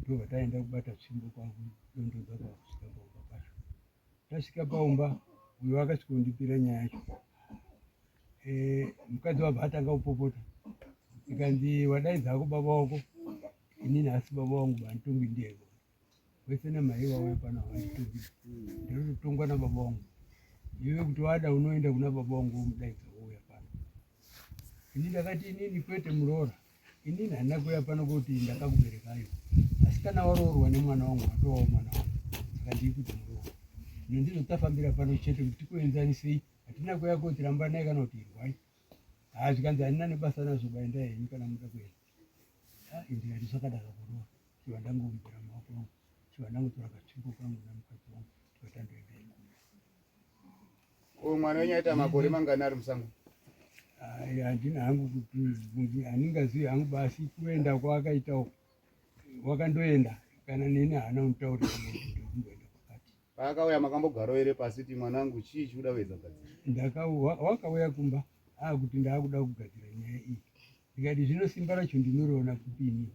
ndobva taenda kubata tsvimbo kwakudondodza kwakusvika paumba pacho. Tasvika paumba uyo akasvika kundipira nyaya yacho. Mukadzi wabva atanga kupopota ikanzi wadaidza hako baba wako inini asi baba wangu vanditongi ndiye wese namai wauya pano havanditongi ndinototongwa nababa wangu iwe kuti wada unoenda kuna baba wangu womudaidza wouya pano. Ini ndakati inini kwete muroora inini handina kuuya pano kuti ndakakuberekayo asi kana waroorwa nemwana wangu watowawo mwana wangu saka ndiri kuti muroora ino ndizvo tafambira pano chete kuti tikuenzanisei hatina kuuya koti rambanai kana kuti irwai. Haa zvikanzi handina nebasa nazvo baendai henyu kana muda kuenda. Ndikati zvakadaro kuroora chiva ndangoumbira maoko angu chiva ndangotora katsvimbo kangu namukadzi wangu chiva tandoenda ikoko. Uyu mwana wenyu aita makore mangani ari musango? Ai, handina hangu kuti handingazivi hangu basi kuenda kwaakaita uko wakandoenda kana neni haana kunditaurira kuti ndokumboenda kwakati. Paakauya makambogarawo here pasi kuti mwanangu chii chikuda kuedza kugadzira? Wakauya kumba akuti ndaakuda kugadzira nyaya iyi ndikati zvino simba racho ndinoriona kupi inini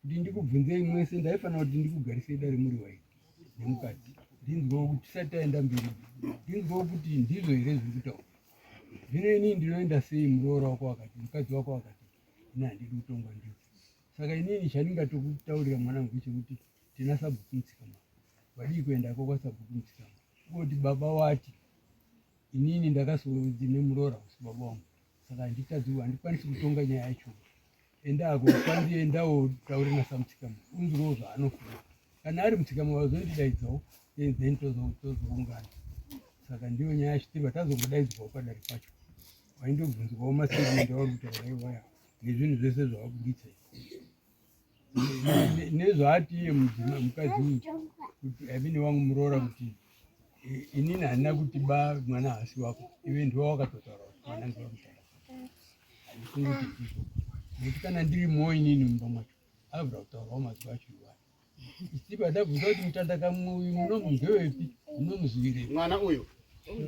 kuti ndikubvunzei mwese ndaifanira kuti ndikugarisei dare muri wairi nemukadzi ndinzwewo kuti tisati taenda mberi ndinzwewo kuti ndizvo here zviri kutaura zvino inini ndinoenda sei muroora wako wakati mukadzi wako wakati ini handidi kutongwa ndiwe saka inini chandingatokutaurira mwanangu chekuti tina sabhuku mutsikama wadii kuendako kwasabhuku mutsikama kuti baba wati inini ndakasodzi nemuroora usi baba wangu saka handitadzi handikwanisi kutonga nyaya yacho endako kwanzi endawo taure nasamutsikama unzwewo zvaanofunga kana ari mutsikama wazondidaidzawo then tozoungana saka ndiyo nyaya yacho tiri vatazongodaidzwawo padare pacho waindobvunzwawo mastatement auri kutaura iwaya nezvinhu zvese zvawabuditsa nezvaati iye mukadzi uyu kuti I mean wangu muroora kuti inini handina kuti ba mwana haasi wako iwe ndiwe wakatotaura kuti mwana ndiwe wakutaura handifungi kuti ndizvo nekuti kana ndirimowo inini mumba mwacho abvira kutaurawo mazwi acho iwayo isipa ndabvunza kuti mutandaka uyu munomunzwewepi munomuzivirepi mwana uyu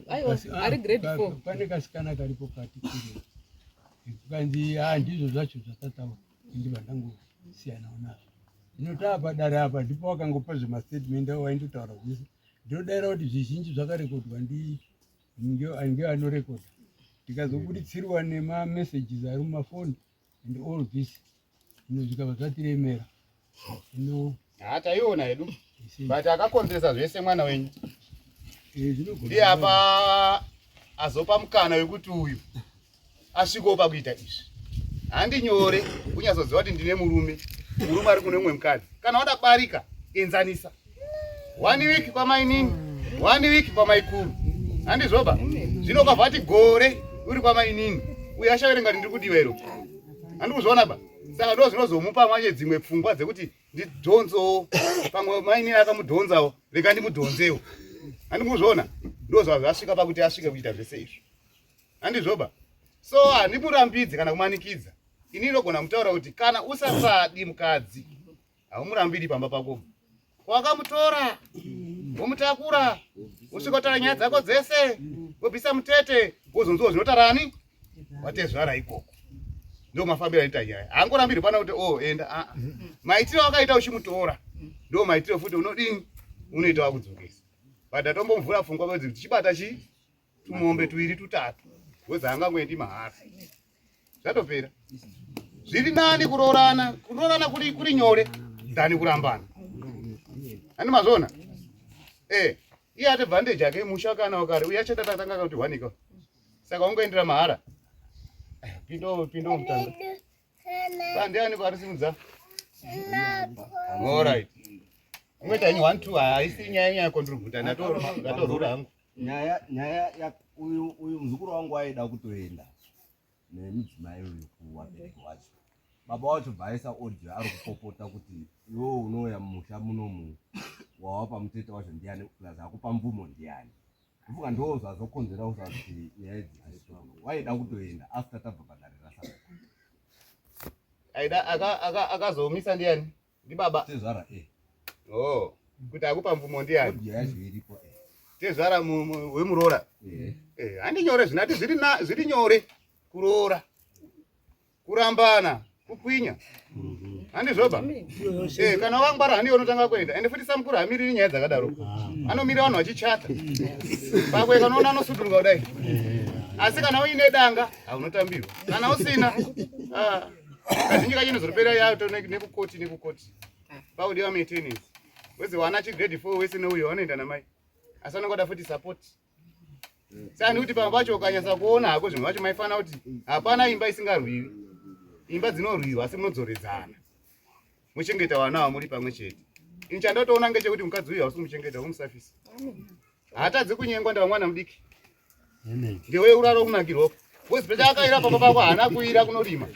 Aiwa, ari grade 4. Pane kasikana karipo kati kure kanzi ndizvo zvacho zvatataura ndibva ndangosiyanawo nazvo zvino taapa dare apa ndipo wakangopa zvemastatement avo waindotaura zvese ndinodaira kuti zvizhinji zvakarekodwa ngeanorekodha tikazobuditsirwa nemamessages ari mumafoni and all this ino zvikabva zvatiremera ino haa taiona hedu but akakonzeresa zvese mwana wenyu zvinogona ndiye apa azopa mukana wekuti uyu asvikewo pakuita izvi handi nyore kunyatsoziva kuti ndine murume murume ari kune mumwe mukadzi kana wada barika enzanisa 1 week kwamainini 1 week kwamaikuru handizvoba zvino ukabva wati gore uri kwamainini uyu achaverenga kuti ndiri kudiwa iro handi kuzviona ba saka ndo zvinozomupa manje dzimwe pfungwa dzekuti ndidhonzowo pamwe mainini akamudhonzawo rega ndimudhonzewo handi kuzviona ndo zvazvasvika pakuti asvike kuita zvese izvi handizvoba so handimurambidzi kana kumanikidza ini ndogona kutaura kuti kana usasadi mukadzi haumurambiri pamba pako wakamutora womutakura wosvika kutaura nyaya dzako dzese wobvisa mutete wozonziwo zvinotarani watezvara ikoko ndo mafambiro anoita nyaya haangorambirwi pana kuti oh enda aa maitiro akaita uchimutora ndo maitiro futi unodini unoita wakudzokesa but atombomvura pfungwa kwedzi tichibata chii tumombe tuiri tutatu weza angangoendi mahara zvatopera zviri nani kuroorana kuroorana kuri nyore than kurambana ani mazviona iye ati advantage yake musha kana wakare uye achada tatanga kuti wanika saka ungoendera mahara pindo pindo mutanga ndiani kwarisimudza all right ungoita henyu 1 2 haisi nyaya nyaya contributor ndatorura hangu nyaya nyaya ya uyu uyu muzukuru wangu aida kutoenda nemudzimai uyu kuvabereki wacho. Baba wacho bva aisa audio ari kupopota kuti iwewe unouya mumusha munomu wawapa mutete wacho ndiani plus akupa mvumo ndiani. Ndofunga ndo zvazokonzera kuti nyaya idzi dziiswe kuno. Waida kutoenda after tabva padare rasara. Aida akazomisa ndiani? Ndibaba. Tezvara eh. Oh, kuti akupa mvumo ndiani? Audio yacho iripo eh. Tezvara wemuroora. Eh. Eh, handi nyore zvinati zviri nyore kuroora. Kurambana, kukwinya. Handizvoba? Eh, kana wangwara handiyo unotanga kuenda. Ende futi samukuru hamiriri nyaya dzakadaro. Anomirira vanhu vachichata. Pakwe kana unoona anosuduruka kudai. Asi kana uine danga, haunotambirwa. Kana usina, ah, kazhinji kacho inozopera yato nekukoti nekukoti. Paudiwa maintenance. Wese wana chi grade 4 wese neuyo vanoenda namai. Asi anongoda futi support. Sani kuti pamwe pacho ukanyatsa kuona hako zvinhu zvacho maifana kuti hapana imba isingarwiwi. Imba dzinorwiwa asi munodzoredzana. Muchengeta vana vamuri pamwe chete. Ini chandotoona ngechekuti mukadzi uyu hausi kumuchengeta umusafisi. Haatadzi kunyengwa ndava mwana mudiki. Ndiwe uraro kunakirwa. Because pecha akaira papa pako haana kuira kunorima.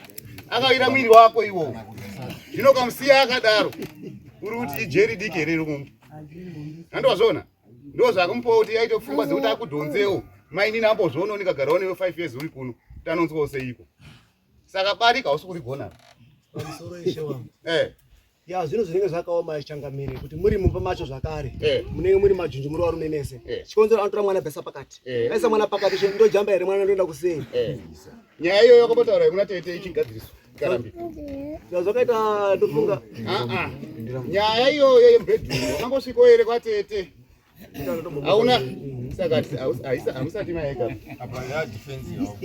Akaira mwiri wako iwowo. Zvino ukamusiya akadaro uri kuti ijeri diki here iri kumba. Handowazviona? Ndo zvakumupawo kuti aite pfungwa dzekuti akudhonzewo. Mainini ambozvionawo ndikagarawo newe 5 years uri kuno. Kuti anonzwawo seiko. Saka barika hausi kurigona. Pamusoro ishe wangu. Eh. Ya zvino zvinenge zvakaoma changamire kuti muri mumba macho zvakare. Eh. Munenge muri majunju muri varume mese. Eh. Chikonzero anotora mwana bvesa pakati. Eh. Aisa mwana pakati she ndojamba here mwana ndoenda kusei. Eh. Nyaya iyoyo yakabotaura kuna tete ichigadziriswa. Ikarambika. Zvazvakaita ndofunga. Ah ah. Nyaya iyoyo yemubhedhuru wakangosvikawo here kwatete? Hauna saka hamusati maeka. Apa ya defense yao.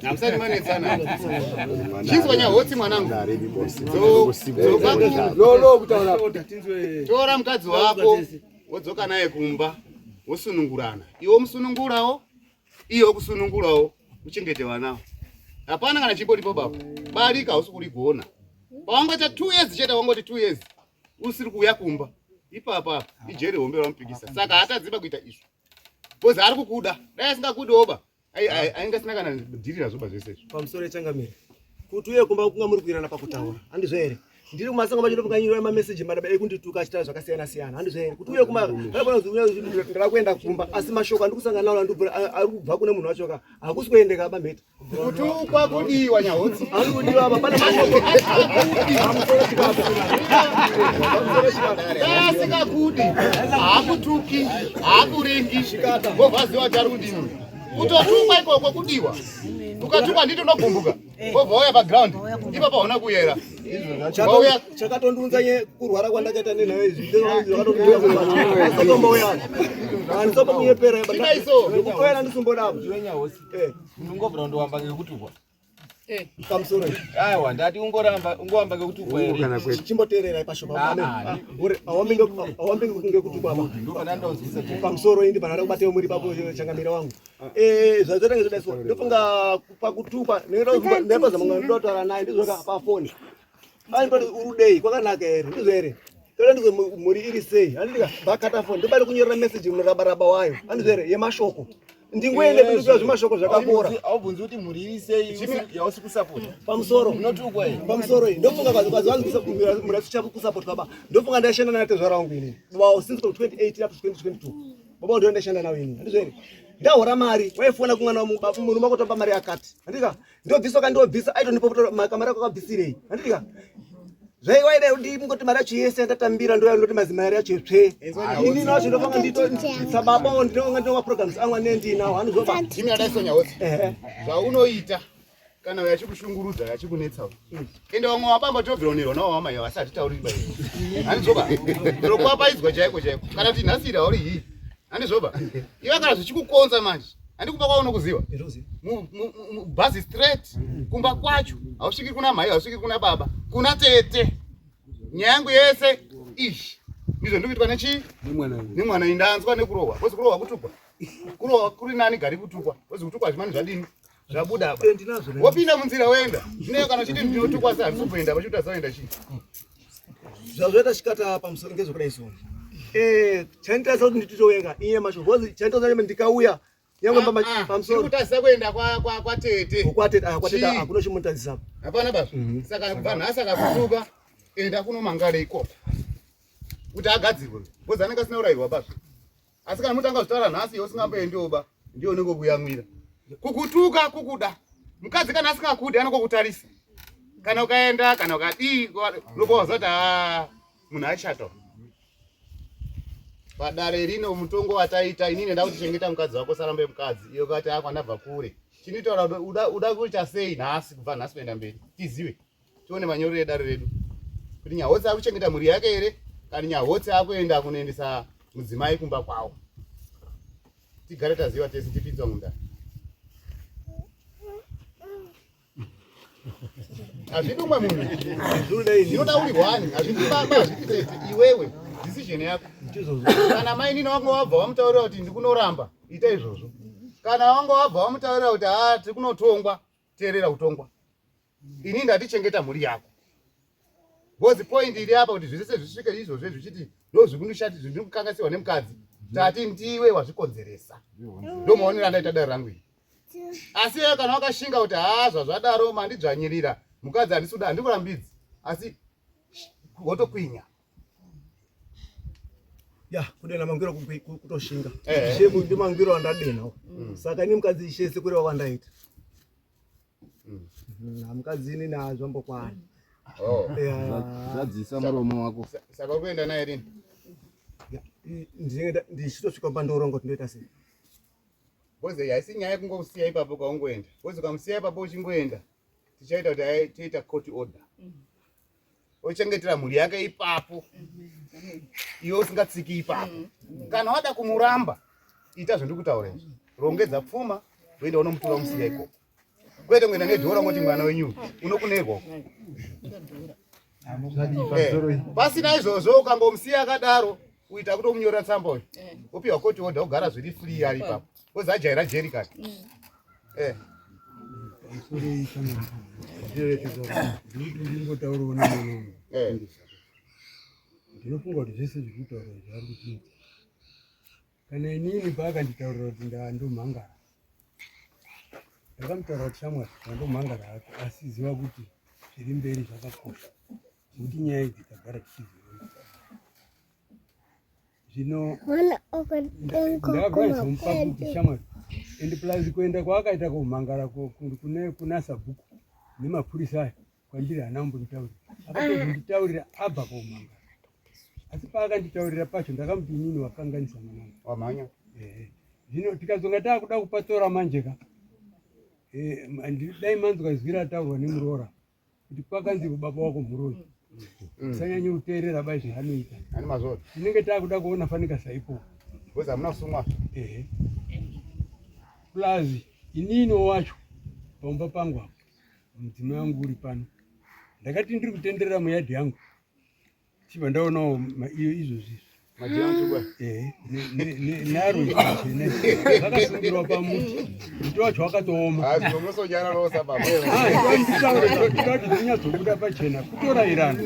Hamusati manetsana. Chinzwa nyahotsi mwanangu. Dzoka Lolo kutaura. Tora mukadzi wako wodzoka naye kumba wosunungurana. Iwe womusunungurawo, iye wokusunungurawo, uchengete vanawo. Hapana kana chimboripo baba. Barika hausi kurigona. Pawangoita 2 years chete wangoti 2 years usiri kuuya kumba. Ipapa apa ijeri hombe ramupikisa. Saka haatadziba kuita izvo. Because ari kukuda. Dai asingakudiwo ba. Ainge asina kana dhiri razvo ba zvese izvo. Pamusoro echangamire. Kuti uye kumba kunga muri kuirana pakutaura. Handizvo here? Ndiri kumasango macho ndopakanyora mameseji madaba ekundituka achitaura zvakasiyana siyana. Handizvo here? Kuti uye kumba panogona kuti ndada kuenda kumba asi mashoko andiri kusangana nawo ari kubva kune munhu wacho ka hakusi kuendeka ba mheta. Kutukwa kudiwa nyahotsi. Ari kudiwa apa pane mashoko. Pamusoro chikafu. Pamusoro chikafu. Asingakudi, haakutuki, haakuringi, wobva aziva kuti ari kudini. Kutotukwa ikoko kudiwa. Ukatukwa nditi unogumbuka. Wobva wauya paground. Ipapo hauna kuyera. Wauya Chakatondiunza nye kurwara kwandakaita nenhau izvi ndozvakatombouya handisombonyepera Chidaiso. ndikutoyana ndisimbodabo Eh. Ungobvira kundoamba ngekutukwa. Pamusoro. Aiwa ndati ungoramba ungoamba ngekutukwa here. Chimboteererai pashopa. Ah, ah. Awambe ngekutukwa apa. Ndopana ndozwisa. Pamusoro indi panada kubatewo muri papo changamire wangu. Eh zvazoita ngezvodai so. Ndofunga pakutukwa ndinoda mamwe ndotaura naye ndizvoka pafoni. Ani pati urudei kwakanaka here ndizvo here? Toda ndizvo mhuri iri sei? Handika bakata foni ndobada kunyorera message murabaraba wayo. Handizvo here yemashoko. Ndingoende ndikuziva zvimashoko zvakakora. Aubvunzi kuti mhuri iri sei yausi kusapota. Pamusoro. Unotukwa here? Pamusoro iyi ndofunga kwazi vanzi mhuri kusapota baba. Ndofunga ndaishanda naye tezvara wangu inini. Baba since from 2018 up to 2022. Baba ndio ndaishanda nawo inini. Handizvo here? Ndahora mari waifona kumwana murume wako topa mari yakati. Handika ndobvisa kandobvisa aitondipa kamari ako kabvisirei. Handika zvaiwaida kuti mungoti mari yacho yese yandatambira ndoya ndoti mazimari yacho tsve. Ini nacho ndofanga ndito sababa ndinonga ndinonga programs angu ane ndinawo handizoba. Jimmy adaiso nyahotsi. Ehe. Zvaunoita kana yachikushungurudza yachikunetsa. Ende vamwe vabamba tobvironerwa nawo vamai vasati tauriri bai. Handizoba. Ndinokupaidzwa chaiko chaiko. Kana kuti nhasi ira uri hii. Handizoba. Iwe kana zvichikukonza manje. Handikupa kwaunokuziva. Mubhazi straight kumba kwacho. Hausvikiri kuna mai, hausvikiri kuna baba, kuna tete. Nyaya yangu yese ishi. Ndizvo ndikuitwa nechii? Nemwana indanzwa nekurohwa. Kozi kurohwa kutukwa. Kurohwa kuri nani gari kutukwa. Kozi kutukwa hazvimani zvadini? Zvabuda apa. Wopinda munzira woenda. Zvino kana uchiti ndinotukwa sei handisi kuenda, vachiuta saenda chii? Zvazvoita chikata pamusoro ngezvekudai so. Eh, chanditarisa kuti ndititowenga iye masho because chanditarisa kuti ndikauya Nyangwe Ah, pama- ah, pamusoro. tiri kutadzisa kuenda kwa- kwa- kwatete Kwatete ah, kwatete Chii? hakuna chimutadzisa. Hapana baba. Saka kubva nhasi akakutuka enda kunomangara ikoko kuti agadzirwe because anenge asina kurayirwa baba. Asi kana mutanga kuzvitaura nhasi iwe usingamboendiwo ba ndiye unenge kuyamwira. Kukutuka kukuda. Mukadzi kana asingakudi anokokutarisa. Kana ukaenda kana ukadii unopa waziva kuti ah, munhu ashata. Padare rino mutongo wataita inini nda kuti chengeta mukadzi wako sarambe mukadzi iyo kati ako andabva kure. Chinotaura uda, uda kuita sei nhasi kubva nhasi kuenda mberi tizive tione manyorero edare redu kuti Nyahotsi akuchengeta mhuri yake here kana Nyahotsi akuenda kunoendesa mudzimai kumba kwawo tigare taziva tese tipinzwa mundani hazvidi umwe munhu zvinoda uri one hazvidi baba hazvidi tete iwewe decision yako kana mainini wanga wabva wamutaurira kuti ndikunoramba ita izvozvo kana wanga wabva wamutaurira kuti haa tiri kunotongwa teerera kutongwa ini ndatichengeta mhuri yako because point iri apa kuti zvese zvisvike izvozvo zvichiti ndozvikundishati zvindikukanganisirwa nemukadzi tati ndiwe wazvikonzeresa ndomaonero andaita dare rangu iri asi iye kana wakashinga kuti haa zvazvadaro mandidzvanyirira mukadzi handisi kuda handikurambidzi asi wotokwinya Ya, kudena mangwiro kutoshinga. Eh. Shemu ndi mangwiro andadena. Saka ini mukadzi ishe sekureva kwandaita. Na mukadzi ini nazvambokwana. Oh. Ya. Zadzisa muromo wako. Saka uri kuenda naye rini? Ya, ndinenge ndichitosvika pandoronga kuti ndoita sei. Because haisi nyaya yekungosiya ipapo kwaungoenda. Because ukamusiya ipapo uchingoenda, tichaita kuti toita court order. Ochengetera mhuri yake ipapo. Iwe usingatsiki ipapo. Kana wada kumuramba, ita zvandikutaura izvi. Rongedza pfuma, woenda unomutora umusiya ikoko. Kwete kuenda nedhora ngoti mwana wenyu unokunerwa. Eh, pasina izvozvo ukangomusiya akadaro uita kutomunyorera tsamba uyu opiwa court order ogara zviri free ari ipapo ozi ajaira jeri kare. Eh. Pamusoro shamwari. Ndikuti ndingotaurawo nemwana wangu. Eh. Ndinofunga kuti zvese zviri kutaurwa izvi ari kuchinja. Kana inini paakanditaurira kuti ndandomhangara, ndakamutaurira kuti shamwari ndandomhangara hako, asi ziva kuti zviri mberi zvakakosha nekuti nyaya idzi tagara tichidziona. Zvino ndakakwanisa kumupa kuti shamwari and plus kuenda kwaakaita kumhangara kuna sabhuku nemapurisa aya kwandiri haana kumbonditaurira, akatozonditaurira abva kumhangara. Asi paakanditaurira pacho ndakamuti inini wakanganisa mwanangu. Wamhanya. Ehe. Zvino tikazonga taakuda kupatora manje ka dai manzwa izwi rataurwa nemuroora kuti kwakanzi baba wako muroyi. Usanyanye kuteerera bai zvaanoita. Ani mazvoro. Tinenge taakuda kuona fanika saipo. Because hamuna kusumwa. Ehe. Plus inini wacho pamba pangu apo mudzimai wangu uri pano. Ndakati ndiri kutenderera muyadhi yangu. Chibva ndaonawo iyo izvozvi. Ehe, naro chena zvakasungirwa pamuti muti wacho wakatooma. Nditaure kuti dzinyatsobuda pachena kutorayirana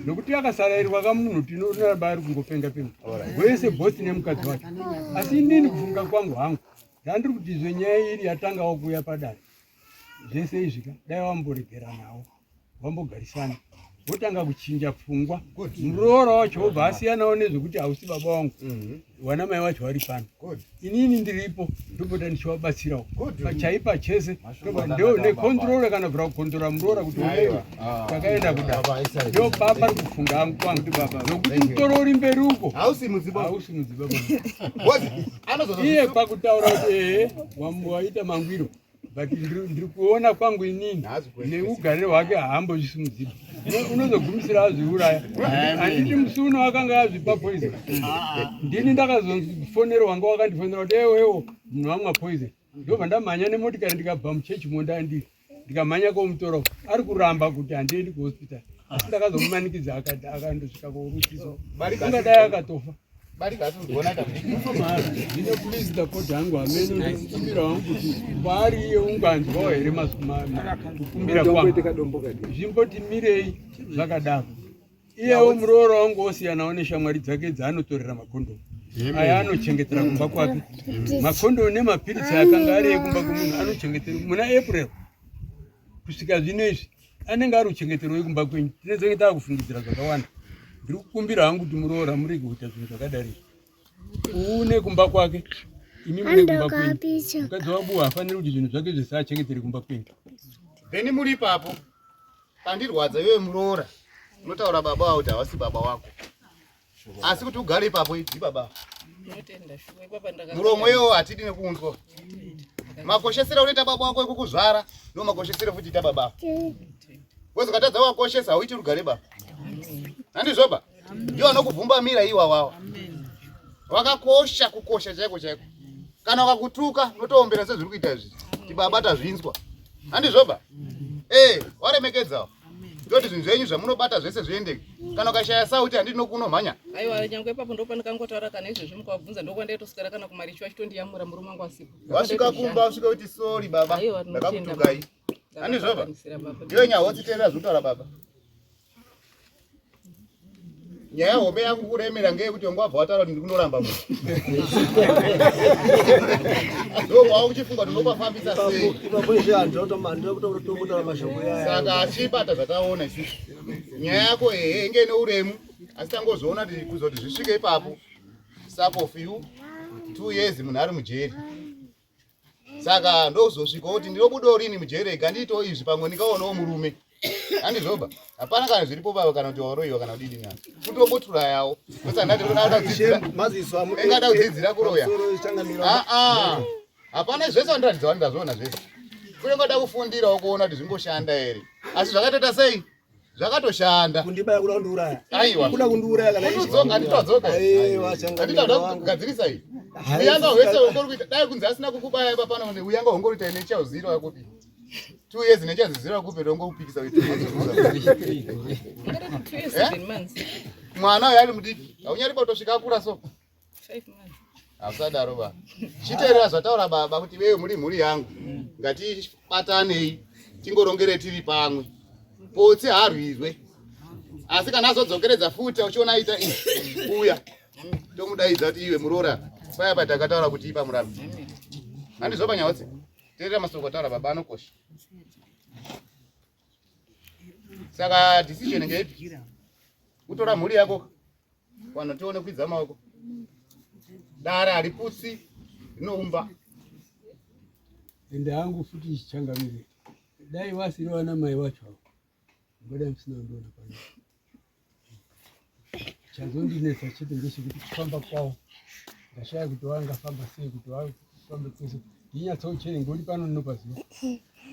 nokuti akasarayirwa kamunhu tinoramba ari kungopenga penga wese bosi nemukadzi wacho. Asi inini kufunga kwangu hangu ndandiri kuti izvo nyaya iri yatangawo kuuya padare zvese izvi ka dai wamboregera nawo wambogarisana wotanga kuchinja pfungwa muroora wacho wobva asiyanawo nezvekuti hausi baba wangu wana mai wacho vari pano inini ndiripo ndopota ndichivabatsirawo pachaipa chese ndio nekontrole kana bvira kukontrola muroora kuti unewe takaenda kuda ndio baba ri kufunga hangu kwangu nokuti mutoro uri mberi uko hausi mudzibaba hausi mudzibaba iye pakutaura kuti ehe waita mangwiro but ndiri kuona kwangu inini neugariro hwake haambozvisimudziri unozogumisira azviuraya. Handiti musi uno akanga azvipa poison, ndini ndakazofonerwa, wanga wakandifonera kuti ewo ewo munhu wamwa poison. Ndobva ndamhanya nemotikari ndikabva muchechi mondandiri ndikamhanya komutora, ari kuramba kuti handiendi kuhospital, asi ndakazomumanikidza akandosvika korutsiso, ungadai akatofa. Zvino please ndapota hangu hameno ndikukumbira hangu kuti kwaari iye unganzwawo here kukumbira kwangu zvimboti mirei zvakadaro. Iyewo muroora wangu osiyanawo neshamwari dzake dzaanotorera makondomu. Aya anochengetera kumba kwake. Makondomu nemapiritsi akanga ari ekumba kwemunhu anochengetera muna April kusvika zvino izvi anenge ari kuchengeterwa kumba kwenyu. Tinenge takufungidzira zvakawanda. Ndiri kukumbira hangu kuti muroora murege kuita zvinhu zvakadari izvi. Une kumba kwake, imi mune kumba kwenyu. Mukadzi wabuwa hafaniri kuti zvinhu zvake zvese achengetere kumba kwenyu. Then muri ipapo pandirwadza iwewe muroora unotaura baba wako kuti havasi baba wako asi kuti ugare ipapo idzi baba muromo iwo hatidi nekuunzwa makoshesero unoita baba wako ekukuzvara ndo makoshesero futi ita baba wezi ukatadza wakoshesa hauiti rugare baba handizvoba ndiwo anokuvhumbamira iwawawa wakakosha kukosha chaiko chaiko kana wakakutuka unotoombera sezviri kuita izvi tibaba tazvinzwa handizvoba ee waremekedzawo ndoti zvinhu zvenyu zvamunobata zvese zviendeke kana ukashaya sauti handiti nokunomhanya aiwa nyangwe ipapo ndopandikangotaura kana izvezvi mukavabvunza ndokwandaitoswera kana kumaricho achitondiyamura murume wangu asipo wasvika kumba wasvika kuti sori baba ndakakutukai handizvoba iwe nyahotsi teerera zvinotaura baba nyaya hombe yakukuremera ngeyekuti wanga wabva wataura kuti ndikunoramba munhu ndobva uchifunga kuti unopafambisa sei saka achibata zvataona isusu nyaya yako ehe inge ine uremu asi tangozoona kuti kuzoti zvisvike ipapo sap of you two years munhu ari mujeri saka ndozosvika kuti ndinobudawo rini mujeri rega ndiitewo izvi pamwe ndingaonawo murume handizvoba hapana kana zviripo baba kana kuti waroiwa kana kudini na kutomboturayawo engada kudzidzira kuroya aa hapana zvese wandiratidza wani ndazviona zvese kunenge da kufundirawo kuona kuti zvingoshanda here asi zvakatoita sei zvakatoshanda kundibaya kuda kundiuraya aiwa kuda kundiuraya kana kutodzoka anditodzoka aiwa changamire anditoda kugadzirisa iyi uyanga hwese hungori kuita dai kunzi asina kukubaya ipa pano ne uyanga hungori kuita nechauziro yakupi 2 years nechaziziro yakupi rongopikisa kuita eh? mwana uyo ari mudiki haunyari patosvika akura so Hausadaro ba. Chiteerera zvataura baba kuti wewe muri mhuri yangu. Ngatibatanei tingorongere tiri pamwe. Potsi harwirwe. Asi kana azodzokeredza futi uchiona aita izvi uya tomudaidza kuti iwe muroora paya patakataura kuti ipa murami. Handizvo panyautsi. Teerera masoko ataura baba anokosha. Saka decision ngeipi? Kutora mhuri yako Vanhu tione kwidza maoko. Dare hariputsi rinoumba. Ende hangu futi chichangamire. Dai vasiri vana mai vacho avo. Ngodai musina kundiona pano. Chazondinetsa chete ndechekuti kufamba kwavo ndashaya kuti vangafamba sei kuti vafambe kwese ndinyatsouchere ngoti pano ndinopaziva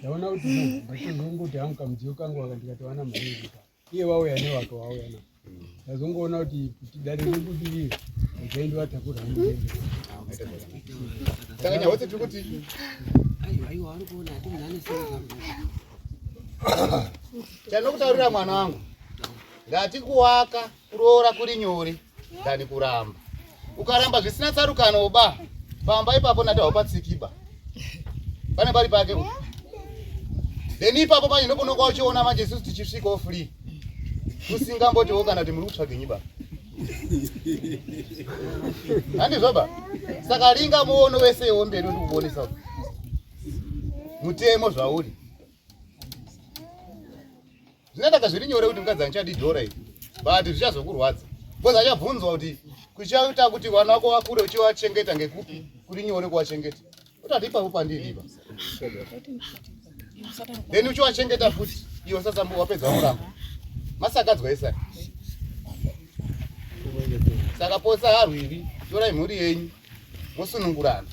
ndaona kuti ndatozongoti hangu kamudziyo kangu aka ndikati vana mai iye vauya newake wauya na ndazongoona kuti kuti dare ribudirire regai ndivatakura saka nyahotse tiri kuti chandinokutaurira mwana wangu ndati kuwaka kuroora kuri nyore than kuramba ukaramba zvisina tsarukano ba pamba ipapo ndati haupatsikiba pane pari pake then ipapo manje ndoponoka uchiona manje isusu tichisvikawo free usingambotiwo kana kuti muri kutsvagenyi ba handizvo ba saka ringa muono wese iwo mberi ndikukuonesa mutemo zvauri Zvinataka zviri nyore kuti mukadzi andichadi dhora iri but zvichazokurwadza because achabvunzwa kuti kuchaita kuti vana vako vakure uchivachengeta ngekupi kuri nyore kuwachengeta utati ipapo pandiri ipa then uchiwachengeta futi iwe sasa wapedza wakuramba masakadzwa isai saka potsa harwiri torai mhuri yenyu mosunungurana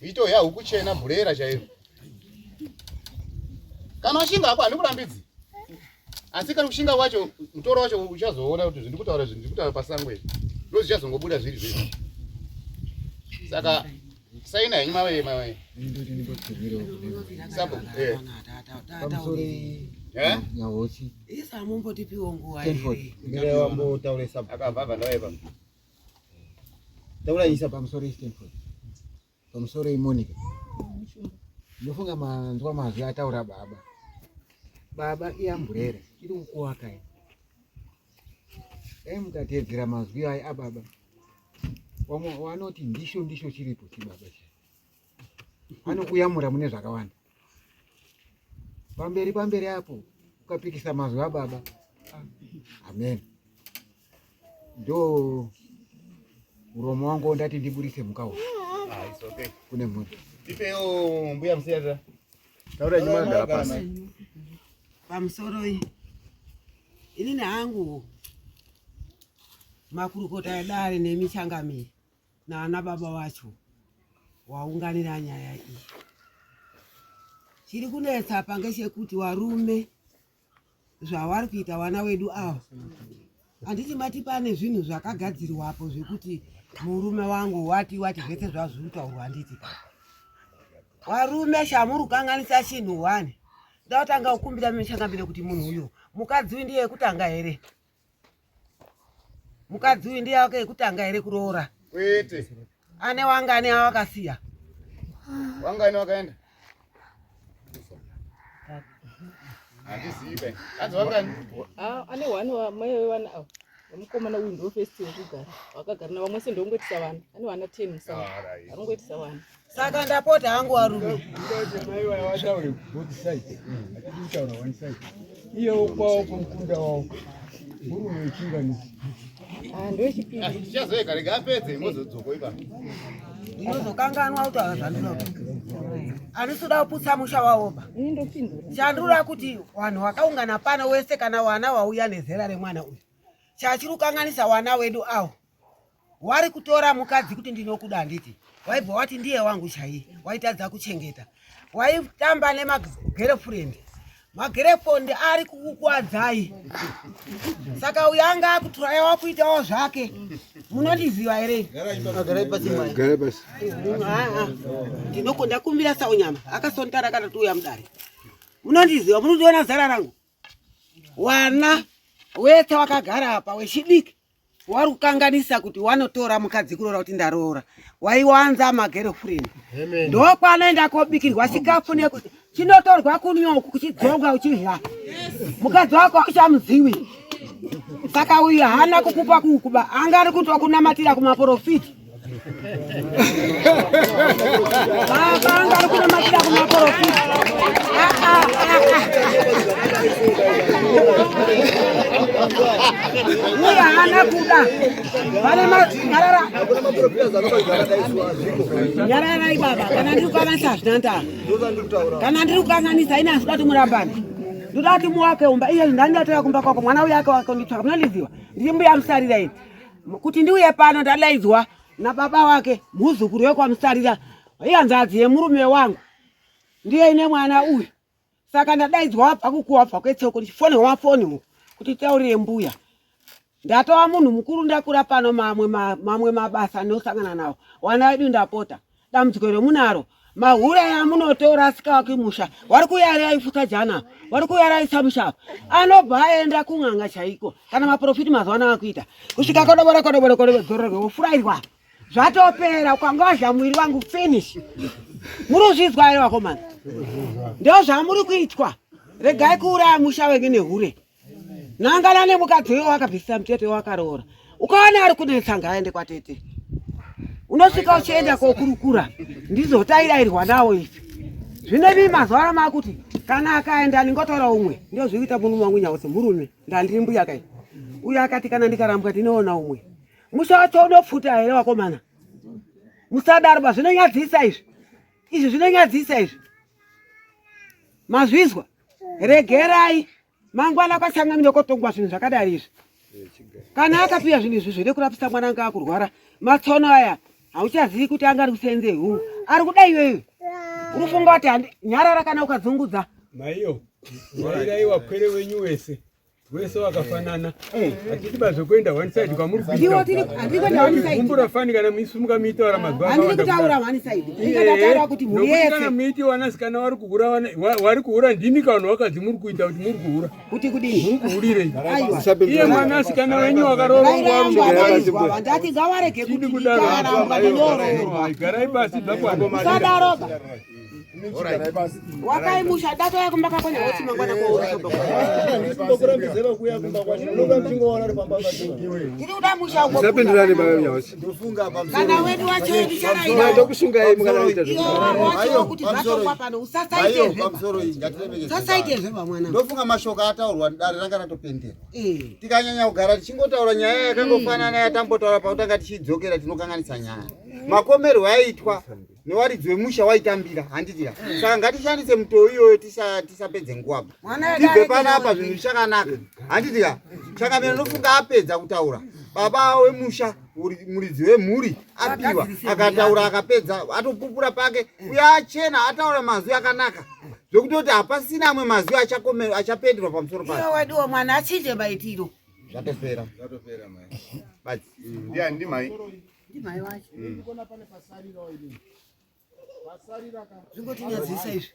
Ito ya huku chena bhurera chairo. Kana ushinga hako handikurambidzi. Asi kana kushinga wacho mutoro wacho uchazoona kuti zvindiri kutaura zvindiri kutaura pasango izvi. Ndo zvichazongobuda zviri zviri. Saka saina henyu maveye maveye. Sabo eh. Pamusoro eh? Nyahosi. Isa mumbotipiwo nguva. Ndire wambotaure sabo. Akabva ndawaipa. Taura isa pamusoro Stanford. Pamusoro Monica. Ndofunga manzwa mazwi ataura baba. Baba iamburera iri kukuwaka iyi. Dai mukateedzera mazwi aya ababa. Vamwe vanoti ndisho ndisho chiripo chibaba chi anokuyamura mune zvakawanda pamberi pamberi apo ukapikisa mazwi ababa ah, amen ndo muromo wangu ndati ndiburitse mhuka uyu ah, it's okay. kune mhuri ipewo mbuya musiyarira taura nyuma gara pasi pamusoroi inini hangu makurukota edare nemichangamiri naana baba wacho waunganira nyaya iyi chiri kunetsa apa ngechekuti warume zvawari kuita wana wedu ava handiti mati pane zvinhu zvakagadzirwapo zvekuti murume wangu wati wati zvese zvazviri kutaurwa handiti warume shamuri kukanganisa chinhu one ndatanga kukumbira michangamire kuti munhu uyu mukadzi uyu ndiye yekutanga here mukadzi uyu ndiye wake yekutanga here kuroora kwete ane wangani awakasiya wangani wakaenda handizivi bai hanzi wangani ah, ane one mai vevana ava vamukomana uyu ndo first wekugara vakagara navamwe se ndongoitisa vana ane vana 10 musango arongoitisa vana saka ndapota hangu warume mai vaya vataure both side hatidi kutaura one side iyewo kwawo kumukunda wawo murume wechinganisi ah, ndowechipiri ah, tichazoega rega apedze mozodzoko ipapo ndinozokanganwa kutaura zvandinoda handisi kuda kuputsa musha wawoba ini ndopindura chandinoda kuti vanhu vakaungana pano wese kana wana wauya nezera remwana uyu chachiri kukanganisa wana wedu awo wari kutora mukadzi kuti ndinokuda handiti waibva wati ndiye wangu chaiye waitadza kuchengeta waitamba nemagerefurendi magerefondi ari kukukwadzai saka uyo anga akuturaya wakuitawo zvake munondiziva here Garai pasi. ndinoko ndakumbira saunyama akasontara akatouya mudare munondiziva munondiona zara rangu wana wese wakagara apa wechidiki wari kukanganisa kuti wanotora mukadzi kuroora kuti ndaroora waiwanza magerefurendi ndokwanoenda kobikirwa chikafu nekuti chinotorwa kunwa uku kuchidzongwa uchidya mukadzi wako auchamuziwi saka uyu haana kukupa kukuba anga ari kutokunamatira kumaporofiti baba anga ari kunamatira kumaporofiti Ah, ah, ah, ah. uyu haana kuda pane nyarara nyararai baba kana ndiri kukanganisa hazvina ndaa kana ndiri kukanganisa ini handida kuti murambane ndoda kuti muwake umba iye ndandatoya kumba kwako mwana uyo ake wake nditsvaka munondiziva ndiri mbuya musarira ini kuti ndiuye pano ndadaidzwa nababa wake muzukuru wekwamusarira ihanzadzi yemurume wangu ndiye ine mwana uyu saka ndadaidzwa wabva kukuwa wabva kwetsoko ndichifonerwa mafoni uku kuti taurire mbuya ndatova munhu mukuru ndakura pano mamwe mamwe mabasa anosangana nawo wana wedu ndapota dambudziko remunaro mahure amunotora asikawaki musha wari kuyari aifuta jana wari kuyari aisa musha apa anobva aenda kun'anga chaiko kana maprofiti mazuva ano akuita kusvika kodobora kodobora kodobora dzororwe wofurairwa zvatopera ukanga wadya muviri wangu finish muri kuzvizwa here vakomana ndo zvamuri kuitwa regai kuuraya musha wenyu nehure nangana nemukadzi uyo wakabvisisa mutete wakaroora ukaona ari kunetsa ngaaende kwatete unosvika uchienda kokurukura ndizotairairwa nawo izvi zvino imi mazuva ano makuti kana akaenda ndingotora umwe ndio zviri kuita murume wangu nyausi murume ndandiri mbuya kai uyo akati kana ndikarambwa ndinoona umwe musha wacho unopfuta here wakomana musadaro ba zvinonyadzisa izvi izvi zvinonyadzisa izvi mazvizwa regerai mangwana kwachangamire kotongwa zvinhu zvakadai izvi kana akapiwa zvinhu izvi zvede kurapisa mwana anga akurwara matsono aya hauchazivi kuti anga ari kusenze huu ari kuda iwewe uri kufunga kuti nyarara kana ukadzungudza maiyo rairai wapwere wenyu wese wese wakafanana hatidi bazvokuenda one side kwamuri Ndiwo tiri- handiri kuenda one side. kumbura fani kana misumuka miitaura mazuva handiri akawanda kutaura kudaro. one side ndingataura kuti mhuri Nokuti kana yese muiti wanasikana vari kuhura vari kuhura ndimi kana vanhu vakadzi muri kuita kuti muri kuhura kuti kudini muri kuhurirei aiwa iye mwanasikana wenyu wakaroorwa rairamba ndati ngawarege chidi kuti kudaro ndikarambwa ndinoroorwa garai pasi zvakwana musadaroba Wakai musha dato yako mbaka kwenye wote mangwana kwa wote Ndikurambidzai kuuya kumba kwacho. Unonga muchingoona uri pamba pacho. Tiri kuda musha uko. Musapindirane baba Nyausi. Ndofunga pamusoro. Kana wedu wacho edu charaira. Ndokusungai mukana Iyo wacho kuti zvatongwa pano usasaite zveba. Pamusoro iyi ngatiremekedze. Usasaite zveba mwana. Ndofunga mashoko ataurwa dare ranga ratopenderwa. Tikanyanya kugara tichingotaura nyaya yakangofanana yatambotaura pakutanga tichidzokera tinokanganisa nyaya. Makomerwo aiitwa newaridzi wemusha waitambira handiti ka saka ngatishandise mutoo iyoyo tisapedze nguva pa tibve panapa zvinhu zvichakanaka handiti ka chakamira ndofunga apedza kutaura baba wemusha muridzi wemhuri apiwa akataura akapedza atopupura pake uye achena ataura mazwi akanaka zvekutoti hapasina amwe mazwi achapenderwa pamusoro pake weduwo mwana achinje maitiro zvatopera zvatopera mai badzi ndiani ndimai ndimai wacho ndikuona pane pasarirawo inini pasarira ka zvingotinyadzisa izvi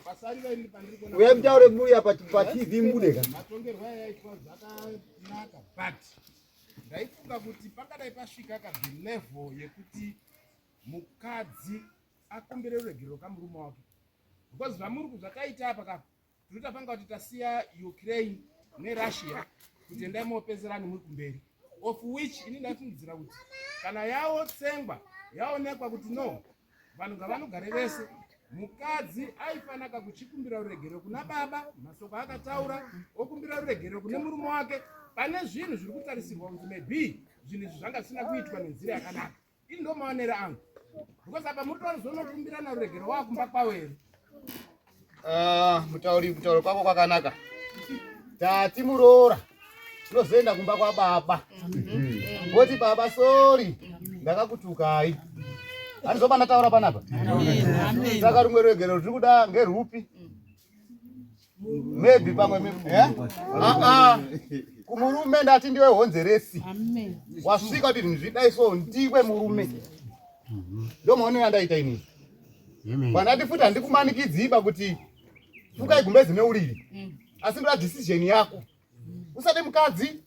pasarira inini pandiri kuona uyai mutaure muya patv mubude ka matongerwo ayaitwa zvakanaka but ndaifunga kuti pangadai pasvika ka the level yekuti mukadzi akumbire ruregerero kamurume wake because zvamuri zvakaita apa kapa tinotapanga kuti tasiya Ukraine neRussia kuti endai mopedzerani muri kumberi of which ini ndaifungidzira kuti kana yaotsengwa yaonekwa kuti no vanhu ngavanogare vese mukadzi aifanaka kuchikumbira ruregerero kuna baba masoko akataura okumbira ruregerero kune murume wake pane zvinhu zviri kutarisirwa kunzi maybe zvinhu izvi zvanga zvisina kuitwa nenzira yakanaka ini ndo maonero angu because apa muri tozonokumbirana ruregero wakumba kwavo here ah, mutauri kutaura kwako kwakanaka tati muroora tinozoenda kumba kwababa voti baba sori ndakakutukai handizoba ndataura panapa saka rumwe ruregero ruri kuda ngerupi maybe pamwe eh? ah, ah. kumurume ndati ndiwe honzeresi wasvika kuti zvinhu zvidai so ndiwe murume ndo maonero andaita inini pandati futi handikumanikidziba kuti fukai gumbezi neuriri asi ndoda decision yako usade mukadzi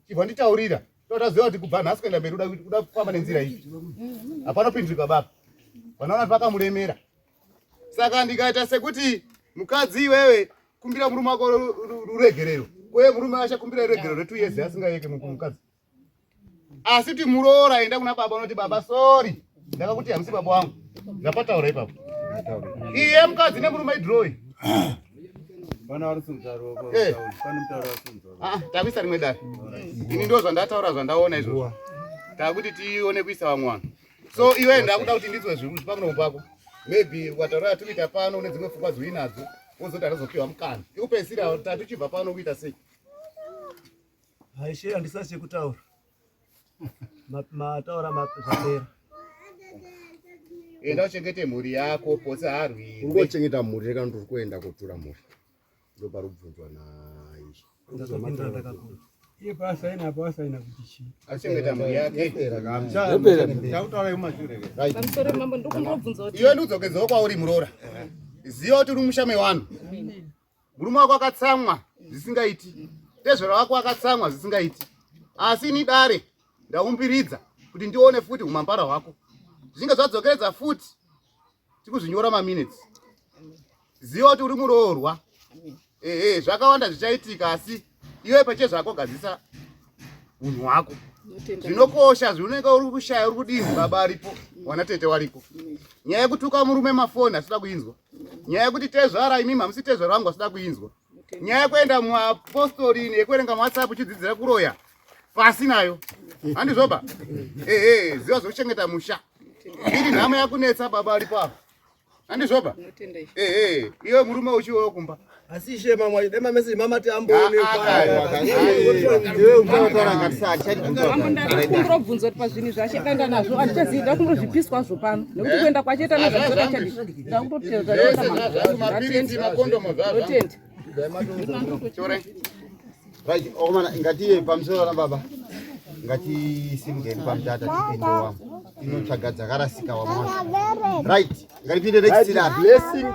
chibva nditaurira totaziva kuti kubva nhasi kuenda mberi uda kufamba nenzira iyi hapana pinduka baba vanoona kuti vakamuremera saka ndikaita sekuti mukadzi iwewe kumbira murume wako ruregerero kweye murume achakumbira ruregerero retu years asingayeke mukadzi asi kuti muroora enda kuna baba unoti baba sorry ndakakuti hamusi baba wangu zvapataura ipapo iye mukadzi nemurume idroyi eh. ah, takuisa rimwe dare ini ndo zvandataura zvandaona izvozvo takuti tione kuisa vamwe vanhu so iwe ndakuda kuti ndizwe zvinhu zvipamuromo pako maybe ukataura yatikuita pano une dzimwe pfungwa dziuinadzo wozoti andazopiwa mukana ikupedzisira tatichibva pano kuita sei haishe handisati chekutaura mataura zvapera enda uchengete mhuri yako potse harwirwe ungochengeta mhuri reka ndiri kuenda kotura mhuri ndoparubvunzwa naishe iye paasaina apa asaina kuti chii achengeta mhuri yake Pamusoro mambo ndokundobvunza kuti iwe ndikudzokedzawo kwauri muroora ziva kuti uri musha mewanhu murume wako akatsamwa zvisingaiti tezvera wako akatsamwa zvisingaiti asi ini dare ndaumbiridza kuti ndione futi umambara hwako zvichinge zvadzokeredza futi tikuzvinyora maminutes ziva kuti uri muroorwa ehe zvakawanda zvichaitika asi iwe pache zvako gadzisa unhu hwako zvinokosha zvinoneka uri kushaya uri kudini baba aripo wana tete wariko nyaya yekutuka murume mafoni asida kuinzwa nyaya yekuti tezvara imimi hamusi tezvara vangu asida kuinzwa nyaya yekuenda muapostori yekuverenga muwhatsapp uchidzidzira kuroya pasi nayo handizvoba ehe ziva zvekuchengeta musha iri nhamo yakunetsa baba aripo apa handizvoba ehe iwe murume uchiwewo kumba asi ishe mamwe dai mameseji mamati Mambo ndakumbira kubvunza kuti pazvinhu zvacho nazvo handichazivi ndakumbira zvipiswazvo pano nekuti kuenda kwacho ita nazvo achadi Mapiritsi, makondomu zvazvo. ndakutotenda Right, okomana ngatiye pamusoro na baba. Ngatisimukeni pamutata tipinde wamo. Tinotsvaga dzakarasika wamwa. Right, ngatipinde next Blessing.